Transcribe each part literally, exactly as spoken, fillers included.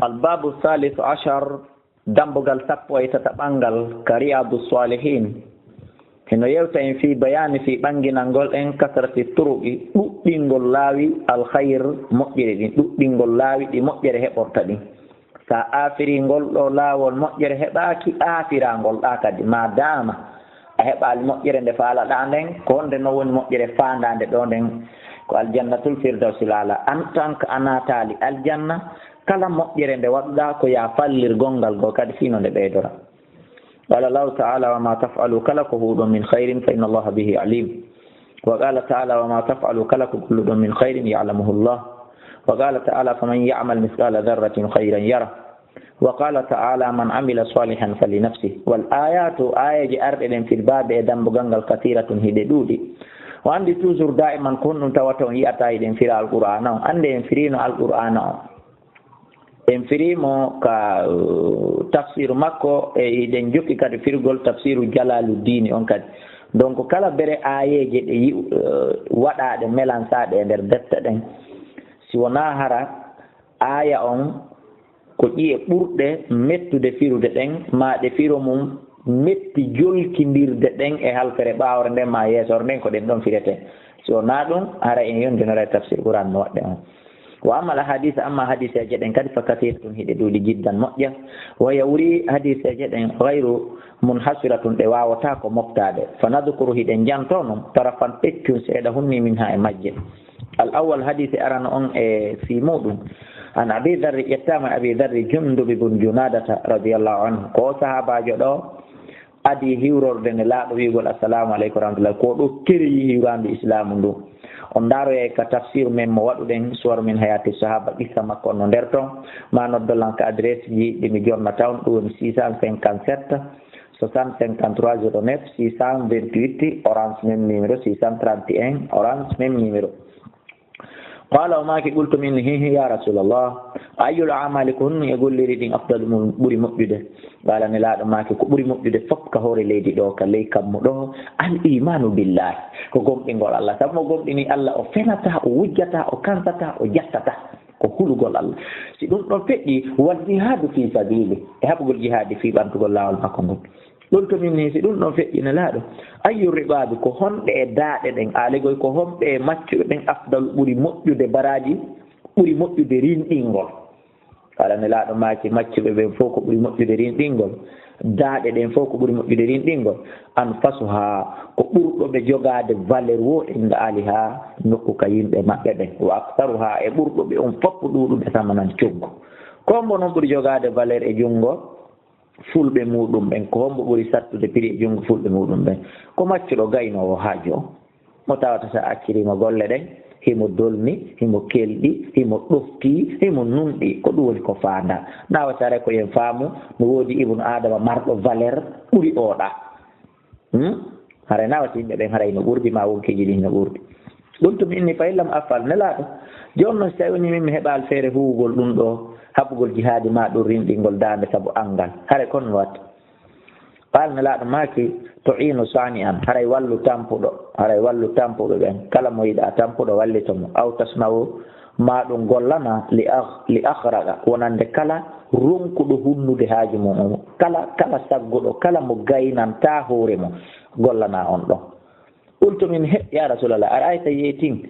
Albabu salisu ashar, dambugal sappo e tataɓangal ka Riyadu Salihin. Hino yewta en fii bayaani fii ɓanginangol en kasrati turuqi, ɗuɗɗingol laawi alkhayr moƴƴere ɗin, ɗuɗɗingol laawi ɗi moƴƴere heɓorta ɗin. Sa aafirii ngol ɗoo laawol moƴƴere heɓaaki, aafiraa ngol ɗaa kadi, ma daama a heɓaali moƴƴere nde faalaɗaa nden, ko honde non woni moƴƴere faandaande ɗoo nden? Ko Aljannatul Firdawsil Aala. En tant que a naataali aljanna, kala moƴƴere nde waɗuɗaa ko yaa fallir gonngal goo kadi fii no nde ɓeydora. Qala Allahu ta'ala, "Wa ma taf'alu kala ko huuɗon min khairin fa inna Allaha bihi alim." Wa qala ta'ala, "Wa ma taf'alu kala ko golluɗon min khairin ya'lamuhu Allah." Wa qala ta'ala, "Faman ya'mal mithqala dharratin khairan yara." Wa qala ta'ala, "Man amila salihan fali nafsih." Wal ayatu, aayeeje arɗe ɗen fil baabi e dambugal ngal kathiratun hiɗe ɗuuɗi. O anndi toujours daiman ko honɗum tawata on yi'ata hiɗen fira Alqur'aana on. Annde en firino Alqur'aana on. En firiimo ka, uh, tafsiru makko, e hiɗen jokki kadi firgol tafsiru Jalaluddini on kadi. Donc, kala bere aayeeje ɗe yi'u, uh, waɗaaɗe, melansaaɗe e nder defte ɗen, si wonaa hara aaya on ko ƴi'e ɓurɗe mettude firude ɗen, maa ɗe firo mum metti jolkindirde ɗen e halfere ɓaawre nden maa yeesore nden, ko ɗen ɗon firetee. Si wonaa ɗum, hara en yondinoray tafsir Qur'an no waɗde on. Wa ammal ahadith, amma hadiseeje ɗen kadi, fa kathiratun, hiɗe ɗuuɗi, jiddan, moƴƴa. Wa hiya, wuri hadiseeje ɗen, ghayru munhasiratun, ɗe waawataa ko moftaade. Fa nadhkuru, hiɗen janto non, tarafan, peccun seeɗa, hunni, minha, e majje. Al awwal, hadise arano on e fii muɗum. An Abi Dharri, ƴettaama Abi Dharri Jundub ibn Junadata radiyallahu anhu. Ko o sahaabaajo ɗo adii hiwrorde Nelaaɗo wi'ugol, "Assalamu aleykum wa rahmatullah." Ko ɗo kereyi hiwraandu Islaamu ndu. On ndaaroyay ka tafsir men mo waɗuɗen, Suwaru min Hayati Sahaba, qissa makko on no nder ton. Ma noddol lan ka adresse ji ɗi mi jonnata on, ɗum woni six cent cinquante-sept, soixante cinquante-trois zéro neuf, six cent vingt-huit, Orange même numéro, six cent trente et un, Orange même numéro. Qala, o maaki, qultu min, hi, hi, ya Rasulallah, ayyul amali, ko honɗum e golleeji ɗin afdalu, mum ɓuri moƴƴude? Qala, Nelaaɗo maaki, ko ɓuri moƴƴude fof ka hoore leydi ɗo, ka ley kammu ɗo, al imanu billahi, ko gomɗingol Allah. Sabu mo gomɗini Allah, o fenataa, o wujjataa, o kansataa, o jattataa. Ko hulugol Allah. Si ɗum ɗon feƴƴi, wal jihadu fi sabili, e haɓugol jihaadi fii ɓantugol laawol makko ngol. Ɗum to min nii, si ɗum ɗon feƴƴi, Nelaaɗo, ayyu riqaabi, ko honɗe e daaɗe ɗen, aaligoy, ko honɓe e maccuɓe ɓen afdalu, ɓuri moƴƴude baraaji, ɓuri moƴƴude rinɗingol? Kala Nelaaɗo maaki, maccuɓe ɓen fof ko ɓuri moƴƴude rinɗingol, daaɗe ɗen fof ko ɓuri moƴƴude rinɗingol, anfasuhaa, ko ɓurɗo ɓe jogaade valeur woo inda ahlihaa, nokku ka yimɓe maɓɓe ɓen, wa aktharuhaa, e ɓurɗo ɓe on fof ɗuuɗude samanan coggu. Ko hombo non ɓuri jogaade valeur e junngo fulɓe muɗum ɓen? Ko hombo ɓuri sattude prix e junngo fulɓe muɗum ɓen? Ko maccuɗo gaynoowo haaju on, mo tawata sa acciriimo golle ɗen, himo dolni, himo kelɗi, himo ɗofti, himo nunɗi. Ko ɗum woni ko faandaa. Na wata haray ko yen faamu no woodi ibnu Aadama marɗo valeur ɓuri oɗa. Hmm? Haray na wata yimɓe ɓen haray no ɓurdi, ma wonkeeji ɗin no ɓurdi. Qultu, mi inni, fa in lam afal, Nelaaɗo, jooni non, si tawi woni min mi heɓaali feere huuwugol ɗum ɗo, haɓugol jihaadi ma ɗum rinɗingol daande sabu anngal, haray kon mi watta? Qaala, Nelaaɗo maaki, tu'inu saani'an, haray wallu tampuɗo, haray wallu tampuɓe ɓen. Kala mo yiɗaa tampuɗo, wallito mo. Aw tasna'u, ma ɗum gollana, li akh-, li akhraqa, wonande kala ronkuɗo hunnude haaju mum on. Kala, kala sagguɗo, kala mo gaynantaa hoore mum, gollana on ɗon. Qultu min, he, ya Rasulallah, ara'ayta, yeetin,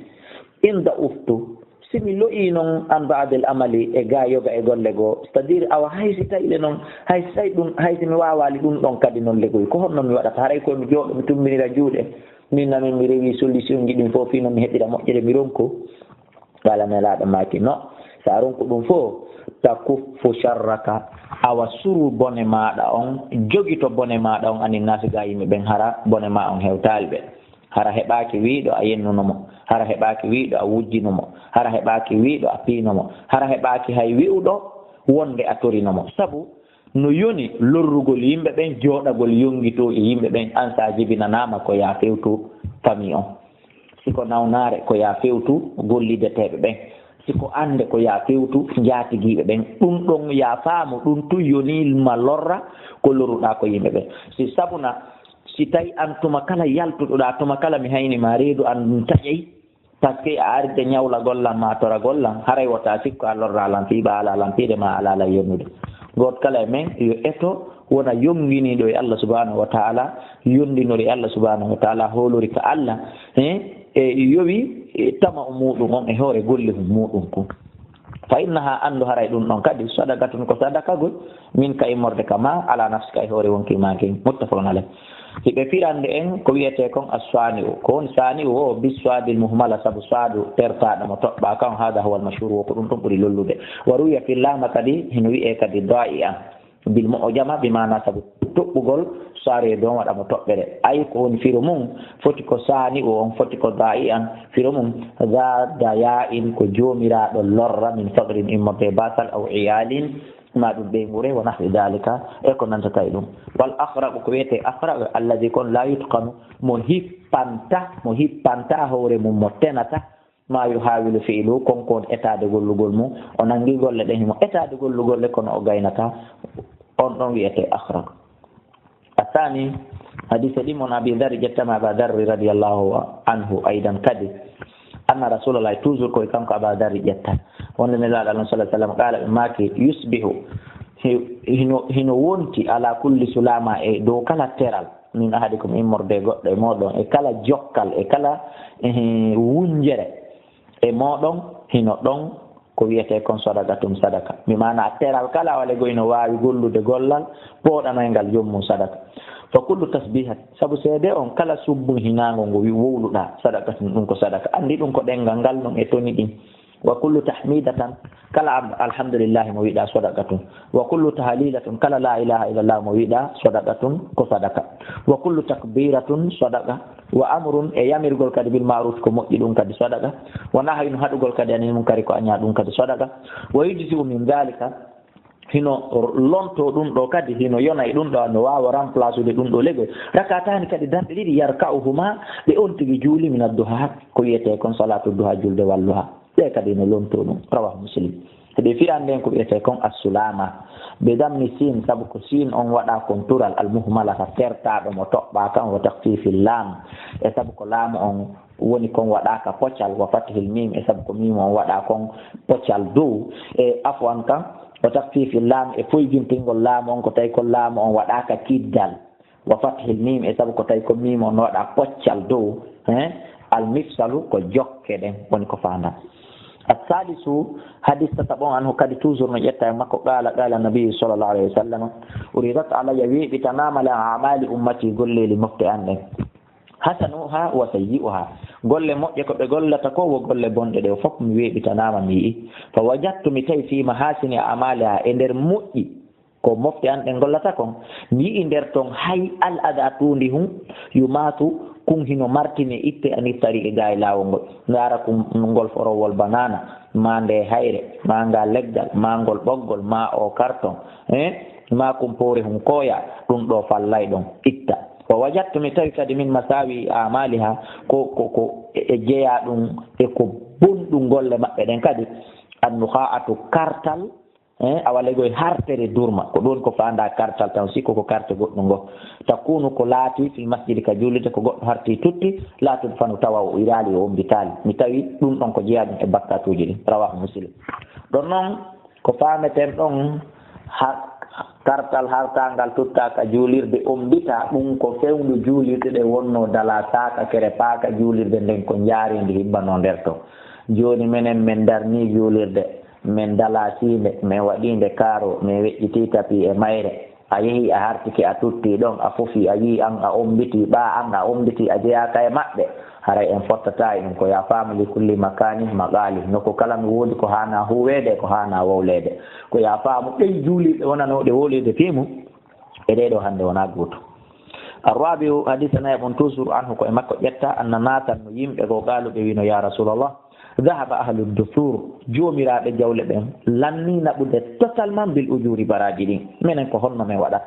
in da'uftu, si mi lo'ii non an ba'dil amali, e gaa yoga e golle goo, c'est-à-dire, awa, hay si tawi le non, hay si tawi ɗum, hay si mi waawaali ɗum ɗon kadi non legoy, ko honno mi waɗata? Haray ko mi jooɗo, mi tummbinira juuɗe, min na min mi rewi solution ji ɗin fof, fii no mi heɓira moƴƴere, mi ronku. Qala, Nelaaɗo maaki, no, sa ronku ɗum fof, takuffu sharraka, awa suru bone maaɗa on, jogito bone maaɗa on, anin naasi, gaa yimɓe ɓen, hara bone maa on hewtaali ɓe. Hara heɓaaki wiiɗo a yennuno mo, hara heɓaaki wiiɗo a wujjino mo, hara heɓaaki wiiɗo a piino mo, hara heɓaaki hay wi'uɗo wonde a torino mo. Sabu no yoni lorrugol yimɓe ɓen, jooɗagol yonngitoo e yimɓe ɓen, an sa jibinanaama ko yaa fewtu famille on. Si ko nawnaare, ko yaa fewtu gollideteeɓe ɓen. Si ko annde, ko yaa fewtu njaatigiiɓe ɓen. Ɗum ɗon yaa faamu, ɗum tun yonii ma lorra ko lorruɗaa ko yimɓe ɓen. Si sabuna, si tawi an tuma kala yaltuɗuɗaa, tuma kala mi hayni ma reedu an ndun taƴay, Takke a arde ñawlagol lan ma toragol lan, haray wota sikko a lorra lan fii ba ala lan fiide ma ala lan yonnude. Gooto kala e men yo eto wona yonginiiɗo e Allah subhanahu wa ta'ala, yondinori Allah subhanahu wa ta'ala, hoolori ka Allah, eh, e yowi, e tama o muɗum on e hoore golle muɗum kun. Fa innaha, anndu haray ɗum ɗon kadi, sadaqatun, ko sadakagol, min ka immorde ka ma, ala nafsika, e hoore wonki ma kin. Muttafaqun alayh. Hiɓe firande en ko wiyete kon as-sani'u. Ko woni sani'u o? Bis-swadil muhmala, sabu swadu tertaɗo mo toɓɓa kan, hada huwa al-mashhur, wo ko ɗum ɗum ɓuri lollude. Wa ruwiya fil lama kadi, hino wi'e kadi da'i'an. Bil mu'jama, bi maana sabu toɓɓugol sare don waɗa mo toɓɓere. Ay ko woni firo mum, foti ko sani'u on, foti ko da'i'an. Firo mum, za daya'in, ko joomiraaɗo lorra, min faqrin, immorde basal, aw iyalin, ma ɗum ɓeynguure, wa nahwi dalika, e ko nantata e ɗum. Wal akhraqu, ko wiyete akhraq, alladhi kon la yutqanu, mo hippanta, mo hippanta hoore mum, mo tenata, ma yuhawilu fi'lu, kon ko on etaade gollugol mum, o nangi golle ɗen, himo etaade gollugol ɗe, kono o gaynata, on ɗon wiyete akhraq. Athani, hadise ɗin mon Abi Dharr ƴettama, Aba Dharr radiyallahu anhu aydan kadi, anna Rasulallahi, toujours koye kanko Aba Dharr ƴetta, wonde Nelaaɗo Allah sallallahu alaihi wasallam, qala, ɓe maaki, yusbihu, hi-, hino, hino wonti ala kulli sulama, e dow kala teral, min ahadikum, immorde goɗɗo e moɗon, e kala jokkal, e kala, eh, wunjere e moɗon, hino ɗon ko wiyete kon sadaqatun, sadaka. Mi maana teral kala wale go ino waawi gollude gollal pooɗanoyngal joom mum sadaka. Fa kullu tasbihat, sabu seede on kala subbun hinaango ngo wi-, wowluɗa, sadaqatun, ɗum ko sadaka. Anndi ɗum ko ɗengal ngal non e toni ɗin. Wa kullu tahmidatan, kala am-, alhamdulillahi mo wiɗa sadaqatun. Wa kullu tahlilatun, kala la ilaha illallah mo wiɗa sadaqatun, ko sadaka. Wa kullu takbiratun sadaqa. Wa amrun, e yamirgol kadi bil ma'ruf, ko moƴƴi, ɗum kadi sadaqa. Wa nahyun, haɗugol kadi anil munkari, ko aña, ɗum kadi sadaqa. Wa yujzi'u min dhalika, hino lonto ɗum ɗo kadi, hino yona e ɗum ɗo, no waawa remplace ude ɗum ɗo legol. Rakatani kadi darɗe ɗiɗi, yarka'uhuma, ɗe on tigi juuli, min ad-duha, ko wiyete kon salatu duha, julde walluha. Ɗe kadi no lonto ɗum. Rawahu Muslim. Hiɓe firande en ko wiyete kon as-sulama. Be dammi sin, sabu ko sin on waɗa kon tural, al-muhmala, ka tertaɗo mo toɓɓa kan, wa takhfifi lam. E sabu ko laamu on woni kon waɗaka pocal, wa fathil mim, e sabu ko mim on waɗa kon pocal dow. E afwan kan, wa takhfifi lam, e foygintingol laamu on, ko tawi kon laamu on waɗaka kiddal. Wa fathil mim, e sabu ko tawi ko mim on waɗa poccal dow, hein? Al mifsalu, ko jokke ɗen, woni ko faandaa. As-salisu, hadis tataɓo on, anhu kadi toujours no ƴetta e makko, qala, qala nabi sallallahu alaihi wasallam, uridat alayya, weeɓitanaama lan amali ummati, golleeli mofte an ɗen. Hasanuha wa sayyi'uha. Golle moƴƴe ko ɓe gollata ko, wo golle bonɗe ɗe fof mi weeɓitanaama mi yi'i. Fa wajadtu, mi tawi, fi mahasini amaliha, e nder moƴƴi ko mofte an ɗen gollata kon, mi yi'i nder ton hay al ada tuundi hun, yu maatu kun hino martine itte ani tariqe gaa e laawol ngol. Ndaara kun ngol forowol banana, maa nde hayre, maa ngal leggal, maa ngol ɓoggol, maa o karton, eh, maa kun poore hun kooya, ɗum ɗo fallay ɗon, itta. Wa wajadtu, mi tawi kadi min masawi amaliha, ko, ko, ko e, e jeyaa ɗum, e ko bonɗum golle maɓɓe ɗen kadi, annukha'atu, kartal, Eh, awa legoy hartere durma, ko ɗon ko faanda kartal tan, sikko ko karte goɗɗo ngo. Takunu, ko laati, fil masjidi, ka juulirde, ko goɗɗo harti tutti, la tudfanu, tawa o iraali, o ombitaali. Mi tawi ɗum ɗon ko jeyaa ɗum e bakkatuuji ɗin. Rawahu Muslim. Ɗon noon, ko faameten ɗon, ha-, kartal hartaangal tutta ka juulirde, ombita, ɗum ko fewndu juulirde ɗe wonno dala saaka kere paaka juulirde nden ko njaarindi hibbano nder ton. Jooni menen men darni juulirde. Min dala siinde, min waɗi nde kaaro, min weƴƴiti tapi e mayre. A yehi, a hartike, a tutti ɗon, a fofi, a yii an, a ombiti, ɓaa an, a ombiti, a jeyaaka e maɓɓe. Haray en fottata e ɗum. Ko ya faamu li kulli makani maqali. Nokku kala no woodi ko haana huuweede, ko haana wowleede. Ko ya faamu ɗen juuliiɓe wonanooɓe wowleede fii mum. E ɗee ɗoo hannde wonaa gooto. Arrabi'u, hadisa nayaɓo on toujours anhu ko e makko ƴetta, anna nasan no yimɓe goo qaalu ɓe wiino, ya Rasulallah, dhahaba ahlu dusur, joomiraaɓe jawle ɓen lannii naɓude totalement bil ujuri baraaji ɗin. Menen ko honno men waɗata?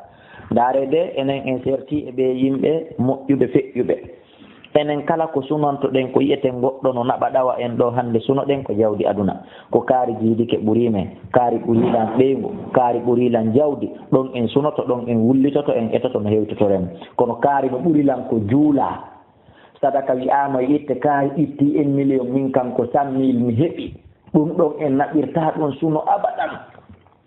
Ndaaree de, enen en serti e ɓee yimɓe moƴƴuɓe feƴƴuɓe. Enen kala ko sunantoɗen, ko yi'eten goɗɗo no naɓa ɗawa en ɗoo hannde, sunoɗen ko jawdi aduna. Ko kaari jiidike ɓurii men, kaari ɓurii lan ɓeyngu, kaari ɓurii lan jawdi, ɗon en sunoto, ɗon en wullitoto, en etoto no hewtitoren. Kono kaari no ɓuri lan ko juulaa. Sadaka wi'aama e itte kaari, itti en million, min kanko cent mille mi heɓi. Ɗum ɗon en naɓirtaa ɗum suno abadan.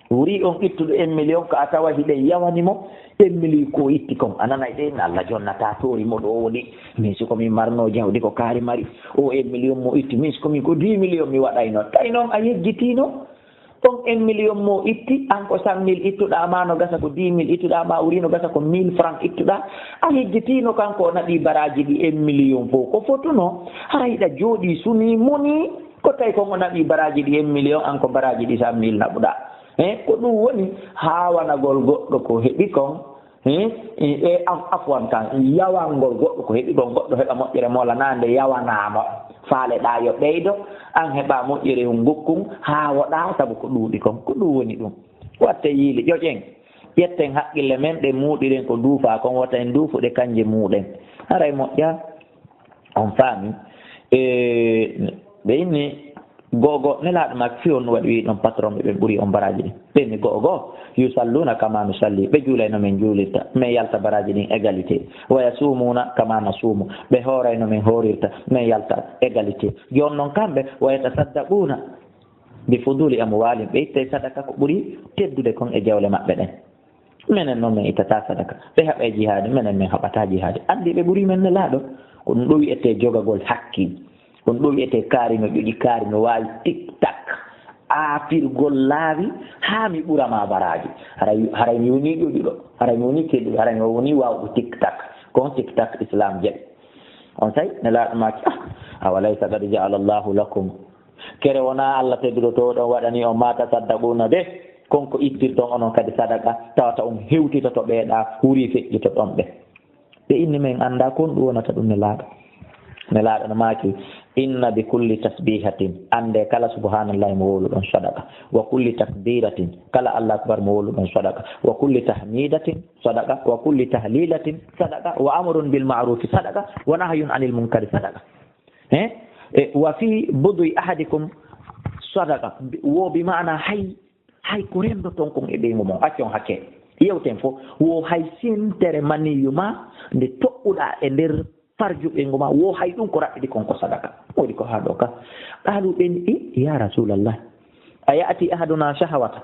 Wuri on ittuɗo en million ka a tawa hiɗen yawani mo en million ko itti kon. A nanay ɗe, Allah jonnataa toori mo ɗo woni. Min si ko min marno jawdi ko kaari mari. O en million mo itti, min si ko min ko dix million mi waɗayno. Tawi noon a yejjitiino. On en million mo itti, an ko cent mille ittuɗaa, ma no gasa ko dix mille ittuɗaa, ma wuri no gasa ko mille francs ittuɗaa. A yejjitiino kanko o naɓi baraaji ɗi en million fof. Ko fotuno? Hara hiɗa jooɗii sunii monii, ko tawi kon o naɓi baraaji ɗi en million, an ko baraaji ɗi cent mille naɓuɗaa. He, ko ɗum woni haawanagol goɗɗo ko heɓi kon. He, e, e, af-, afwan kan, yawangol goɗɗo ko heɓi kon, goɗɗo heɓa moƴƴere mo lanaa nde yawanaa mo. Faaleɗaa yo ɓeydo, an heɓa moƴƴere hun ngokkun, haawoɗaa sabu ko ɗuuɗi kon. Ko ɗum woni ɗum. Watte yiili, ƴoƴen. Ƴetten haqqille men, ɗe muuɗiren ko duufaa kon, wota en duufu ɗe kanje muuɗen. Haray moƴƴa. On faami? E, ɓe inni, go'o go'o, Nelaaɗo maaki, fii on waɗi wi'i ɗon patron ɓe, ɓe ɓuri on baraaji ɗin. Ɓe inni, go'o go'o, "Yusalluna kama nusalli", ɓe juulayno men juulirta, men yalta baraaji ɗin égalité. "Wa yasumuna kama nasumu", ɓe hoorayno men hoorirta, men yalta égalité. Jooni non kamɓe, "Wa yatasaddaquna bi fuduli amwalihim", ɓe ittay sadaka ko ɓuri teddude kon e jawle maɓɓe ɗen. Menen noon, men ittataa sadaka. Ɓe haɓay jihaadi, menen men haɓataa jihaadi. Anndi ɓe ɓurii men Nelaaɗo. Ko ɗum ɗo wi'etee jogagol hakkil. Ko ɗum ɗo wi'etee kaari no ƴoƴi, kaari no waawi tik tak. Aafirgol laawi haa mi ɓura ma baraaji. Haray, haray mi wonii ƴoƴuɗo. Haray mi wonii keɗuɗo. Haray mi wonii waawɗo tik tak. Ko on tik tak Islaam jaɓi. On say, Nelaaɗo maaki, "Ah, awalaysa qad ja'ala Allahu lakum." Kere wonaa Allah tedduɗo to ɗon waɗani on ma tasaddaquna be, kon ko ittirton onon kadi sadaka, tawata on hewtitoto ɓe ɗa, huri feƴƴitoɗon ɓe. Ɓe inni, "Men anndaa kon ɗum wonata ɗum, Nelaaɗo." Nelaaɗo no maaki, "Inna bi kulli tasbihatin", annde kala subhanallahi mo wowluɗon sadaka, "wa kulli takbiratin", kala Allahu akbar mo wowluɗon sadaka, "wa kulli tahmidatin sadaka, wa kulli tahlilatin sadaka, wa amrun bil ma'rufi sadaka, wa nahyun anil munkari sadaka." He? E, "Wa fi budwi ahadikum sadaqa." Wo bi maana hay, hay ko renndoton kon e ɓeyngu mon. Accon hakke. Yewten fof. Wo hay sentere maniyu ma nde toɓɓuɗaa e nder farju ɓeyngu ma, wo hay ɗum ko raɓɓiɗi kon ko sadaka. Waɗi ko haa ɗo ka. Qaalu ɓen, "E, ya Rasulallah, a ya'ti ahaduna shahwata."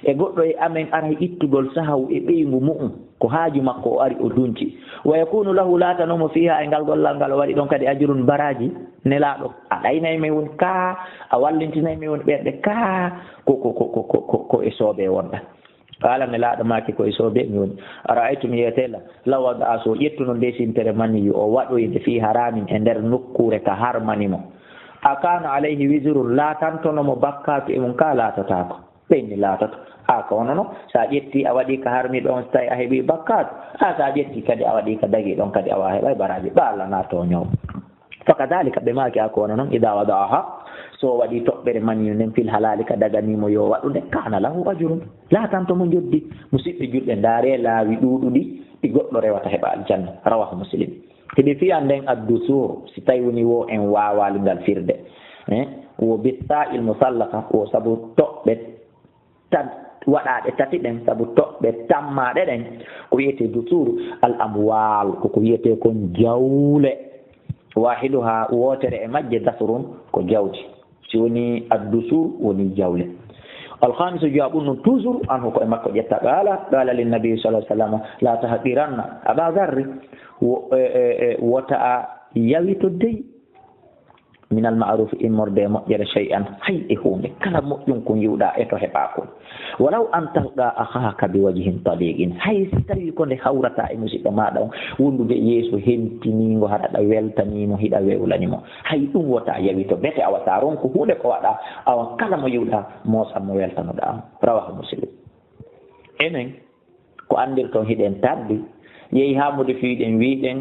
E goɗɗo e amen aray ittugol sahawu e ɓeyngu mu'um, ko haaju makko o ari o dunci. "Wa yakunu lahu", laatanomo, "fiha", e ngal gollal ngal o waɗi ɗon kadi, "ajrun", baraaji. Nelaaɗo, a ɗaynay men woni ka, a wallintinay men woni ɓerɗe ka, ko, ko, ko e soobee wonɗa. Qaala, Nelaaɗo maaki, "Ko e soobee mi woni." "Ara'aytum", yeetee lan, "law wada'a", so ƴettuno nde sintere maniyu o waɗoyde, "fi haramin", e nder nokkuure ka harmani mo, "a kana alayhi wizrun", laatantono mo bakkaatu e mum? Ka laatataako. Ɓe inni laatoto. A ko hono no, so a ƴetti a waɗi ka harmi ɗon, so tawi a heɓi bakkaatu. A so a ƴetti kadi a waɗi ka dagi ɗon kadi a wa heɓay baraaji. Ba Allah na tooñoowo. Fakadhalika ɓe maaki a ko hono non, idha wada'aha, so waɗi toɓɓere maniyu nden fil halali ka daganimo yo waɗu nde, kana lahu ajrun. Laatanto mo njoddi. Musidɓe julɓe, ndaare laawi ɗuuɗuɗi ɗi goɗɗo rewata heɓa aljanna. Rawahu Muslim. Hiɗi fiya nden addusur, si tawi woni wo en waawaali ngal firde. Eh, wo bissa'il musallata, wo sabu toɓɓe tan waɗaaɗe tati ɗen, sabu toɓɓe tammaaɗe ɗen, ko wiyetee dusur al amwal, ko ko wiyetee kon jawle. Wahiduha, wootere e majje, dasurun, ko jawdi. Si woni addusur, woni jawle. Alkhamisu, jawaabun ɗum toujours, anhu, ko e makko ƴetta. Qala, qala linnabi sallallahu alaihi wasallam, la tahqiranna Aba Dharri, wo-, e, e, e, wota a yawito dey, minal ma'ruf, immorde e moƴƴere, shay'an, hay e huunde. Kala moƴƴun kun yi'uɗaa e to heɓaa kun. Walaw an talqa akhaka bi wajhin taliqin. Hay si tawi ko nde hawrata e musiɗɗo maaɗa on, wondude yeeso hentiniingo, haɗa ɗa weltanii mo, hiɗa wewlani mo. Hay ɗum wota yawito, bete awa sa ronku huunde ko waɗa, awa kala mo yi'uɗaa, moosan mo, weltanoɗaa mo. Rawahu Muslim. Enen, ko anndirton, hiɗen tabbi. Yehi haa modi fii ɗen wii ɗen,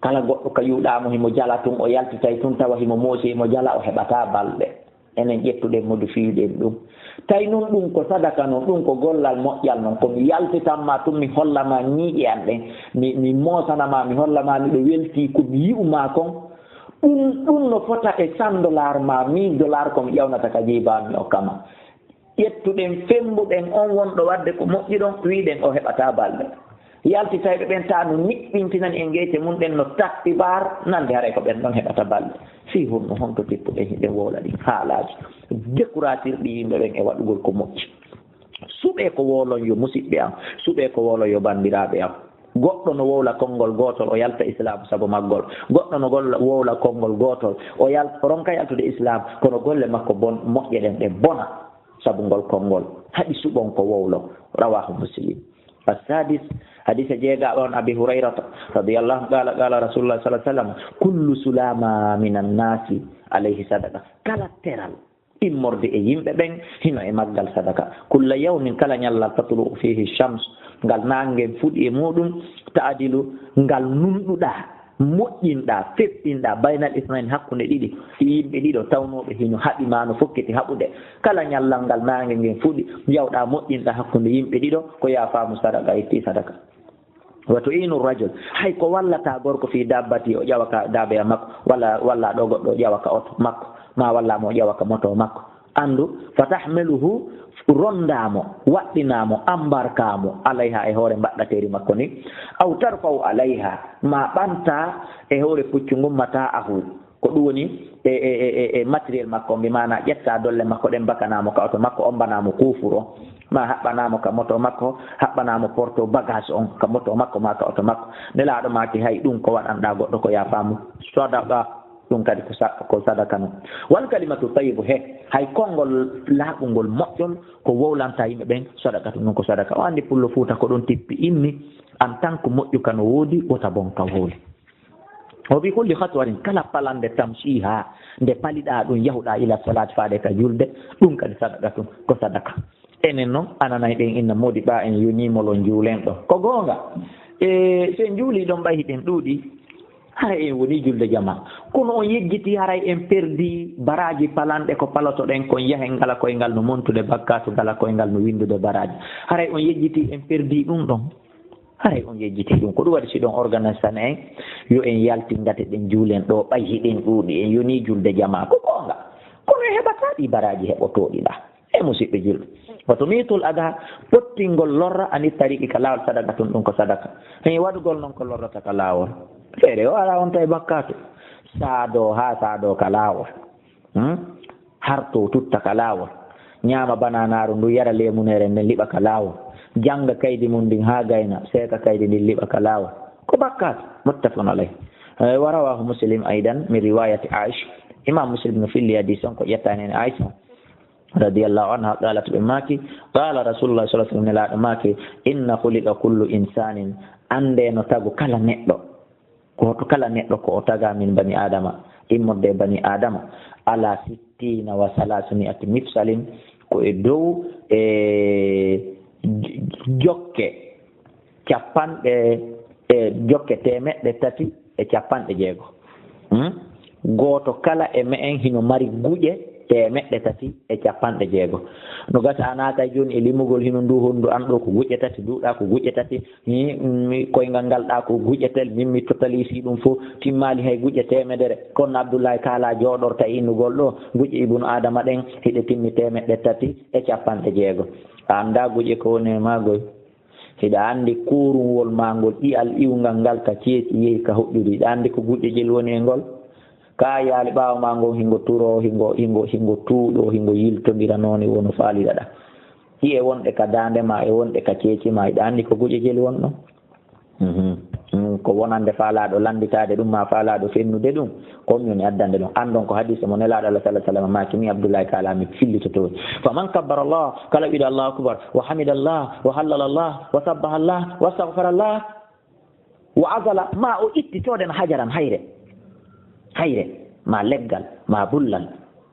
kala goɗɗo ka yi'uɗaa mo himo jala tun, o yaltitay tun tawa himo moosi, himo jala, o heɓataa balɗe. Enen ƴettuɗen modi fii ɗen ɗum. Tawi nun ɗum ko sadaka non, ɗum ko gollal moƴƴal non, ko mi yaltitan ma tun, mi holla ma ñiiƴe an ɗen, mi, mi moosana ma, mi holla ma miɗo weltii ko mi yi'u ma kon. Ɗum, ɗum no fota e cent dollars ma mille dollars ko mi ƴawnata ka jiiba mi okka ma. Ƴettuɗen, fembuɗen on wonɗo waɗde ko moƴƴi ɗon, wiiɗen o heɓataa balɗe. Yaltitayɓe ɓen taa no niɓɓintinani en geece mun ɗen no tappi bar, nande haray ko ɓen ɗon heɓata balɗe. Fii honno, honto tippuɗen hiɗen wowla ɗin haalaaji dekuraatirɗi yimɓe ɓen e waɗugol ko moƴƴi? Suɓee ko wowlon yo musiɓɓe am, suɓee ko wowlon yo banndiraaɓe am. Goɗɗo no wowla konngol gootol, o yalta Islaamu sabu maggol. Goɗɗo no golla, wowla konngol gootol, o yal-, o ronka yaltude Islaamu, kono golle makko bon, moƴƴe ɗen ɗe bona sabu ngol konngol. Haɗi suɓon ko wowlon. Rawaahu Muslim. As-sadis, hadiisa jeegaɓo on, Abi Hurayrata radiyallahu anhu, qaala, qaala Rasulullah sallallahu alaihi wasallam, "Kullu sulama minan nasi alayhi sadaqa." Kala teral immorde e yimɓe ɓen hino e maggal sadaka. "Kulla yawmin," kala ñallal, "tatlu'u fihi shams," ngal naange ngen fuɗi e muɗum, "ta'dilu," ngal nunɗuɗaa, moƴƴinɗaa, feɓɓinɗaa, "baynal isnayni," hakkunde ɗiɗi, yimɓe ɗiɗo tawnooɓe hino haɓi maa no fokkiti haɓude. Kala ñallal ngal naange ngen fuɗi, yawɗaa moƴƴinɗaa hakkunde yimɓe ɗiɗo, ko yaafaamu sadaka, a ittii sadaka. "Wa tu'inu rajul," hay ko wallata gorko, "fi dabbati," o ƴawa ka daabeya makko, walla, walla ɗo goɗɗo o ƴawa ka oto makko, ma walla mo o ƴawa ka moto makko. Anndu, "fa tahmiluhu," rondaa mo, waɗɗinaa mo, ambarkaa mo, "alayha," e hoore mbaɗɗateeri makko ni, "aw tarfa'u alayha," ma ɓantaa e hoore puccu ngun, "mata'ahu," ko ɗum woni e, e, e, e, e matériel makko, mbi maana ƴettaa dolle makko ɗen, mbakanaa mo ka oto makko, ombanaa mo kuufur on, ma haɓɓanaa mo ka moto makko, haɓɓanaa mo porto bagage on ka moto makko ma ka oto makko. Nelaaɗo maaki, hay ɗum ko waɗanɗaa goɗɗo ko yaafaamu sadaqa, ɗum kadi ko sa-, ko sadaka non. "Wal kalimatu tayyibu," he, hay konngol laaɓungol moƴƴol ko wowlanta yimɓe ɓen, sadaqatu, ɗum ko sadaka. O anndi Pullo Fuuta ko ɗon tippi inni, en tant que moƴƴu ka no woodi, wota bon ka wowle. "Wa bi kulli khatwatin," kala palande, "tamshiha," nde paliɗaa ɗum, yahuɗaa, "ila salati," faade ka julde, ɗum kadi sadaqatun, ko sadaka. Enen non, ananay ɗen inna moodi ɓaa en yonii molon juulen ɗo. Ko goonga. E, so en juulii ɗon, ɓay hiɗen ɗuuɗi, haray en wonii julde jamaa. Kono on yejjitii, haray en perdii baraaji palanɗe ko palotoɗen kon, yahen ngala koyngal no montude bakkaatu, ngala koyngal no winndude baraaji. Haray on yejjitii, en perdii ɗum ɗon. Haray on yejjitii ɗum. Ko ɗum waɗi si ɗon organisane en, yo en yaltin ngati ɗen juulen ɗo, ɓay hiɗen ɗuuɗi, en yonii julde jamaa. Ko goonga. Kono en heɓataa ɗi baraaji heɓotooɗi ɗa. E musiɓɓe julɓe. Wa tumitul adha, pottingol lorra, ani tariqi, ka laawol sadaka tun, ɗum ko sadaka. Hee, waɗugol non ko lorrata ka laawol. Feere o alaa on tawi bakkaatu. Saado haa saado ka laawol. Hmm? Harto tutta ka laawol. Ñaama bananaaru ndu, yara leemunere nden, liɓa ka laawol. Jannga kaydi mun ndin haa gayna, seeka kaydi ndin, liɓa ka laawol. Ko bakkaatu. Muttafaqun alayh. Eh, wa rawahu Muslim aydan min riwayati Aisha. Imam Muslim no filli hadis on ko ƴettaani en Aisha radiyallahu anha, qalat, ɓe maaki, qala Rasulullah sallallahu alaihi wasallam, nelaaɗo maaki, inna khuliqa kullu insanin, annde no tagu kala neɗɗo. Gooto kala neɗɗo ko o tagaa min bani Aadama, immorde e bani Aadama, ala sittina wa salasmi'ati mifsalin, ko e dow e jokke capanɗe, e jokke teemeɗɗe tati e capanɗe jeego. Hmm? Gooto kala e me'en hino mari guƴe teemeɗɗe tati e capanɗe jeego. No gasa a naatay jooni e limugol hino ndu hondu an ɗo ko guƴe tati, ndu ɗa ko guƴe tati, Hi, mi, koyngal ngal ɗa ko guƴetel, min mi totalisi ɗum fof, timmaali hay guƴe teemedere. Kono Abdullahi Kaala jooɗorta e innugol ɗo, guƴe Ibnu Adama ɗen, hiɗe timmi teemeɗɗe tati e capanɗe jeego. A anndaa guƴe ko woni e maagoy? Hiɗa anndi koorunwol maa ngol, ƴi'al iwngal ngal ka ceeci yehi ka hoƴƴude. Hiɗa anndi ko guƴe jel woni e ngol? Ka yaali ɓaawo maa ngon, hingo turo, hingo, hingo, hingo tuuɗo, hingo yiltondira noone wono faalira ɗa. Ƴi'e wonɗe ka daande ma e wonɗe ka ceeci ma, hiɗa anndi ko guƴe jel wonɗon? Mhm. Mm, ko wonande faalaaɗo lannditaade ɗum, ma faalaaɗo fennude ɗum, ko on woni addande ɗum. Anndon ko hadiise mo Nelaaɗo Allah sallallahu alaihi wasallam maaki, mi Abdullahi Kaala mi fillitoto. Faman kabbara Allah, kala wiɗo Allahu akbar, wa hamida Allah, wa hallala Allah, wa sabbaha Allah, wa astaghfara Allah, wa azala, ma o itti tooden hajaran hayre, hayre, ma leggal, ma bullal,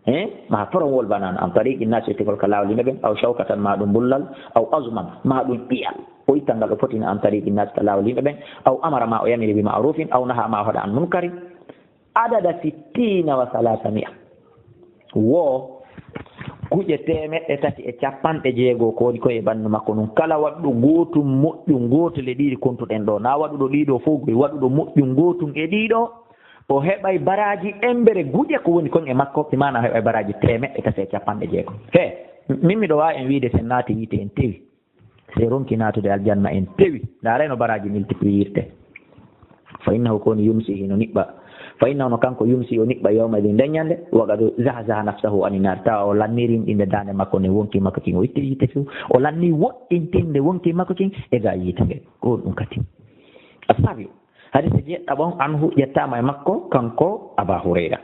eh, ma torowol banano, an tariqi nas, ittigol ka laawol yimɓe ɓen, aw shawkatan, ma ɗum bullal, aw azman, ma ɗum ƴi'al. O itta ngal, o fotina an tariqi nas ka laawol yimɓe ɓen, aw amara, ma o yamiri, bi ma'rufin, aw naha, ma o haɗa an munkari. Adada sittina wa salasami'a. Wo guƴe teemeɗɗe tati e capanɗe jeego ko woni ko e ɓanndu makko nun. Kala waɗuɗo gootun moƴƴun gootel e ɗiɗi kontuɗen ɗo, na waɗuɗo ɗiɗo fof goy, waɗuɗo moƴƴun gootun e ɗiɗo, o heɓay baraaji embere guƴe ko woni kon e makko, bi maana o heɓay baraaji teemeɗɗe tati e capanɗe jeego. He, min miɗo waawi en wiide sen naati yiite en tewi. Si ronki naatude aljanna en pewi, ndaaray no baraaji multiplier-te. Fa innahu ko woni yumsi hino niɓɓa. Fa innahu no kanko yumsi o niɓɓa yawma idin nden ñande, wa qad zahzaha nafsahu ani naar, tawa o lanni rinɗinde daande makko nden wonki makko kin, o itti yiite few, o lanni woɗɗintinde wonki makko kin e ga yiite ngen. Ko ɗum kadi. Asabi, hadisa jeɗɗaɓon anhu ƴettaama e makko, kanko Aba Hurayra.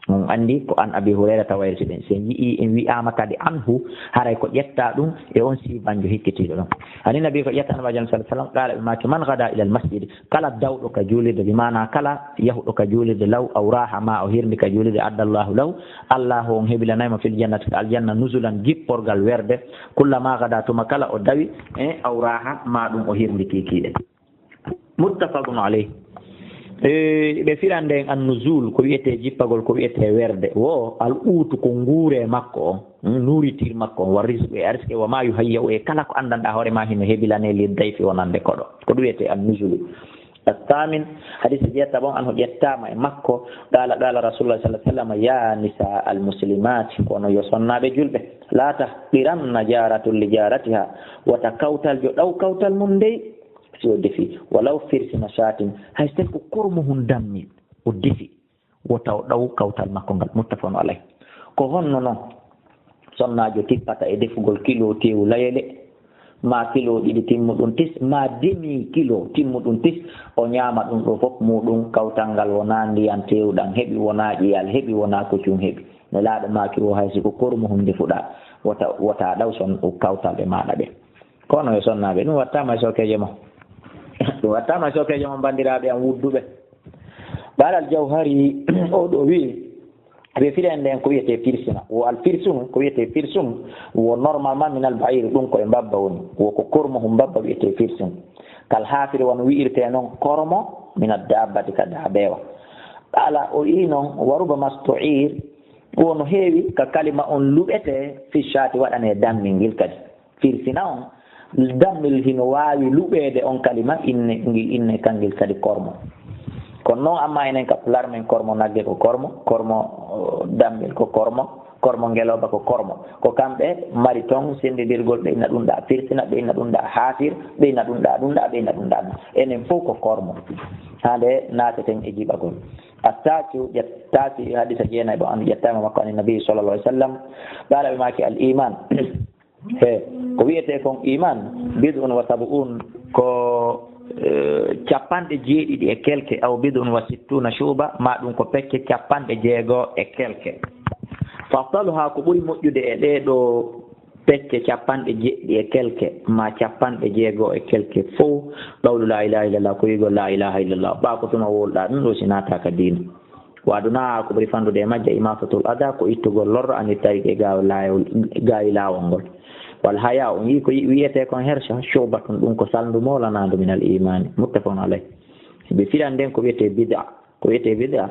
On anndi ko an Abi Hurayra tawayri si ɓen, si en yi'i en wi'aama kadi anhu, haray ko ƴetta ɗum e on siibanjo hikkitiiɗo ɗon. Ani Nabi ko ƴetta Annabi Sallallahu Alaihi Wasallam, qala ɓe maaki, man gada ila al masjid, kala dawɗo ka juulirde, bi maana kala yahuɗo ka juulirde law, aw raha ma o hirndi ka juulirde, adda Allahu lahu, Allahu on hebilanay mo fil jannati ka aljanna nuzulan jipporgal werde, kullama gada tuma kala o dawi, e aw raha ma ɗum o hirndi kiikiiɗe. Muttafaqun alayh. E, ɓe firande en an-nuzul, ko wi'etee jippagol, ko wi'etee werde. Wo al-quutu, ko nguure makko on, mm, nourriture makko on, wa rizqu, e arsike, wa ma yuhayya'u, e kala ko anndanɗaa hoore maa hino hebilane lil dayfi wonande koɗo. Ko ɗum wi'etee an-nuzulu. At-thamin, hadisa jeeɗiɗaɓo on, anhu ƴettaama e makko, qala, qala Rasulullah sallallahu alaihi wasallam, ya nisa al-muslimat, kono yo sonnaaɓe julɓe, la tahqiranna jaratun li jaratiha, wota kawtaljo ɗaw kawtal mum ndey, si o defi, walaw firsina shatin, hay so tawi ko kormo hun dammil, o defi, wota o ɗaw kawtal makko ngal, muttafaqun alayh. Ko honno non sonnaajo tippata e defugol kilo teewu layele, ma kilo ɗiɗi timmuɗum tis, ma demi kilo timmuɗum tis, o ñaama ɗum ɗo fof muɗum, kawtal ngal wonaa ndiyan teewɗan heɓi, wonaa ƴiyal heɓi, wonaa kocum heɓi. Nelaaɗo maaki o, hay si ko kormo hun defuɗaa, wota, wota ɗaw son kawtal e maaɗa ɓe. Kono yo sonnaaɓe, ɗum wattaama e sookeejo mon. Ɗum wattaama e sookeejo mon, banndiraaɓe am wudduɓe. Ɓaaral Jawhari, o ɗo wi'i, ɓe firi en nden ko wiyetee firsina. Wo al firsun, ko wiyetee firsun, wo normalement min al ba'ir, ɗum ko e mbabba woni. Wo ko kormo hun mbabba wiyetee firsun. Kal hafiri, wano wi'irtee non kormo, min ad dabbati, ka daabeewa. Qala, o wi'i non, wa rubama stu'ir, wono heewi ka kalima on luɓetee fi shati, waɗanee dammingil kadi. Firsina on, dammil hino waawi luɓeede on kalima inne, ngil inne kangil kadi kormo. Kono non amma enen ka pular men kormo nagge ko kormo, kormo, o, dammil ko kormo, kormo ngelooba ko kormo. Ko kamɓe mari ton sendindirgol, ɓe inna ɗum ɗa firsina, ɓe inna ɗum ɗa haafir, ɓe inna ɗum ɗa ɗum ɗa, ɓe inna ɗum ɗa ɗum. Enen fof ko kormo. Haa nde naateten e jiɓagol. Attaasi'u, ƴet-, taasi hadisa jeenayi ɗo, an ƴettaama makko an Nabi sallallahu alaihi wasallam. Qala ɓe maaki al iman. He, ko wiyetee kon iman, bid'un wa sab'un, ko, eh, capanɗe jeeɗiɗi e kelke, aw bid'un wa sittuna shu'ba, ma ɗum ko pecce capanɗe jeego e kelke. Fa afdaluha, ko ɓuri moƴƴude e ɗee ɗoo pecce capanɗe jeeɗiɗi e kelke, ma capanɗe jeego e kelke fow, qawlu la ilaha illallah, ko wi'ugol la ilaha illallah. Ɓaa ko tuma wowluɗaa ɗum ɗoo si naataaka diina. Wa adnaha, ko ɓuri fanɗude e majje, imatatul adha, ko ittugol lorra, ani tariqi, e gaawi laawol, gaawi laawol ngol. Wal haya, on yii ko yi-, wiyetee kon hersa, shu'batun, ɗum ko salndu moolanaandu, minal imaani. Muttafaqun alayh. Ɓe firan nden ko wiyetee bid'a. Ko wiyetee bid'a,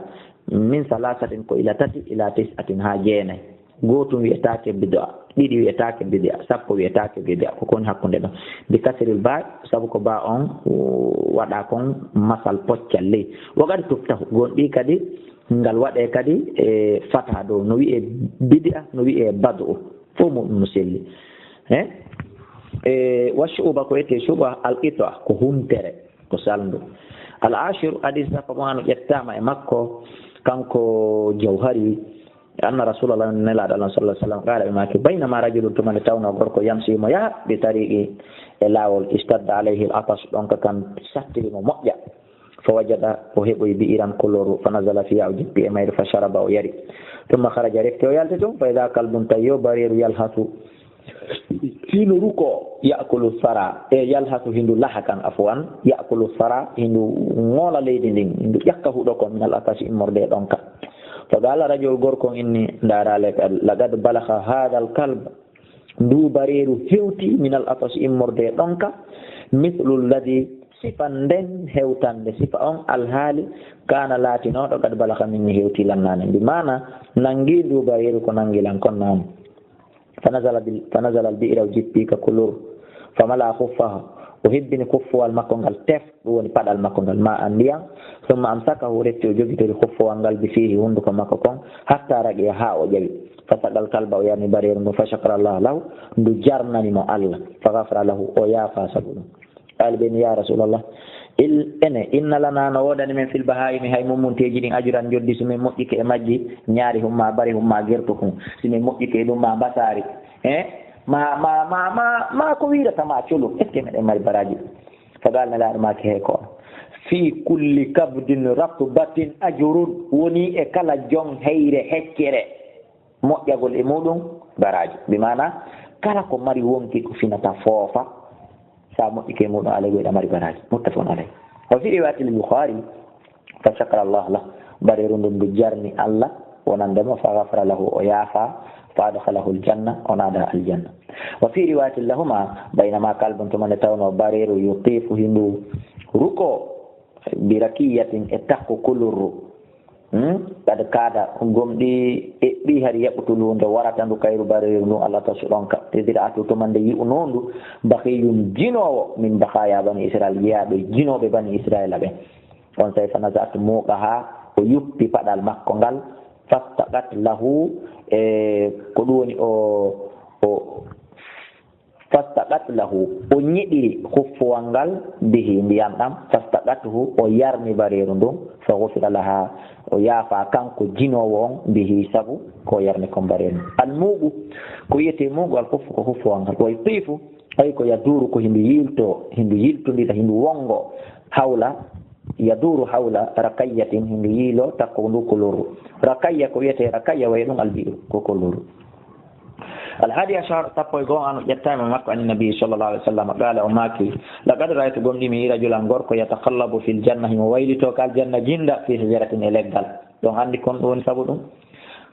min salasatin, ko ila tati, ila tis'atin, haa jeenayi. Gootum wiyetaake bid'a, ɗiɗi wiyetaake bid'a, sappo wiyetaake bid'a. Ko kon hakkunde ɗon. Bi kasril ba, sabu ko ba on, o, waɗa kon masal poccal ley. Wa qad tuftahu, gon ɗi kadi, ngal waɗe kadi e fata dow. No wi'e bid'a, no wi'e bad'u. Fof muɗum no selli. He? E, wa shu'ba, ko wiyetee shu'ba, al qit'a, ko huntere, ko salndu. Al ashir, hadis sappo mo ano ƴettaama e makko, kanko Jawhari, anna Rasulallah, nelaaɗo Allah sallallahu alaihi wasallam, qala, ɓe maaki, baynama rajulun, tuma nde tawnoo gorko, yamshi, mo yaha, bi tariqi, e laawol, ishtadda alayhi al atash, ɗonka kan sattiri mo moƴƴa. Fa wajada, o heɓoyi bi'iran, ko lorru, fa nazala fiha, o jippi e mayru, fa sharaba, o yari. Thumma kharaja, refti o yalti tun, fa idha kalbun, tawi yo bareeru, yalhasu, hino ruko, ya'kulu thara, e yalhasu, hindu laha kan, afwan, ya'kulu thara, hindu ŋoola leydi ndin, hindu ƴakka huɗo kon, min al atash, immorde e ɗonka. Fa qala rajul, gorko on inni, ndaara le, laqad balagha hadha al kalb, ndu bareeru hewti, min al atash, immorde e ɗonka, mithlu alladhi, sifa nden hewtande, sifa on alhaali, kana laatinooɗo, qad balagha minni, hewti lan nane. Bi maana, nangi ndu bareeru ko nangi lan kon nane. Fa nazala bil-, fa nazala al bi'ra, o jippi ka kulur. Fa mala khuffahu, o hebbini kuffuwal makko ngal tef, ɗum woni paɗal makko ngal, ma an ndiyan. Thumma amsakahu, o refti o jogitori kuffuwal ngal bi fihi, hunduko makko kon, hatta raqiya, haa o ƴawi. Fa saqal kalba, o yarni bareeru ndu, fa shakara Allah lahu, ndu jarnani mo Allah, fa gafara lahu, o yaafa sabu ɗum. Qaali ɓe ni, ya Rasulallah, il, ene, inna lana, no woodani men fil bahaimi, hay mummunteeji ɗin, ajuran, njoddi, si min moƴƴike e majji, ñaari hum ma, bare hum ma, gerto kun, si min moƴƴike e ɗum ma, mbasaari, eh? Ma, ma, ma, ma, ma ko wiirata ma colum, est-ce que meɗen mari baraaji? Fa qaala, Nelaaɗo maaki, hey ko on. Fi kulli kabdin ratbatin ajrun, woni e kala jon heyre heccere moƴƴagol e muɗum baraaji. Bi maana, kala ko mari wonki ko finata foofa, sa moƴƴike e muɗum, alay goyɗa mari baraaji. Muttafaqun alayh. Wa fi riwayatil Bukhari, fa shakara Allah lah, bareeru ndun ndu jarni Allah, wonande mo, fa ghafara lahu, o yaafa, fa adkhalahu aljanna, o naada aljanna. Wa fi riwayatin lahuma, baynama kalbun, tuma nde tawno bareeru yutifu hindu ruko, bi rakiyatin, e takko kulurru. Hmm? Kad kada, gomɗi eɓɓi hari yaɓɓutu ndu nde warata ndu kayru bareeru ndun Allah ta suɗon ka. Tedira atu tuma nde yi'unondu, bakhiyun, jinoowo, min bakhaya bani Israil, jeyaaɓe jinooɓe bani Israila ɓen. On say, fa naza'at muqaha, o yuppi paɗal makko ngal, fastaqat lahu, e ko ɗum woni o, o, fastaqat lahu, o ñiɗiri khuffuwal ngal, bihi, ndiyan ɗan, fastaqathu, o yarni bareeru ndun, fa ghufira laha, o yaafa kanko jinoowo on, bihi, sabu ko o yarni kon bareeru. Al muqu, ko wi'etee muqu, al khuffu, ko khuffuwal ngal, wal tifu, ay ko yaduru, ko hindu yilto, hindu yiltondira, hindu wongo, hawla, yaduru hawla rakayatin, hindu yiilo takko ndu kulurru. Rakaya, ko wi'etee rakaya, way ɗum albi'ru, ko kulurru. Al hadi ashar, sappo e go'o, an ƴettaama makko, an nabi sallallahu alaihi wasallam, qala, o maaki, laqad ra'aytu, gomɗii mi yi'i, rajulan, gorko, yataqallabu fil janna, himo waylito ka aljanna, jinda, fi shajaratin, e leggal. Ɗon anndi kon ɗum woni sabu ɗum.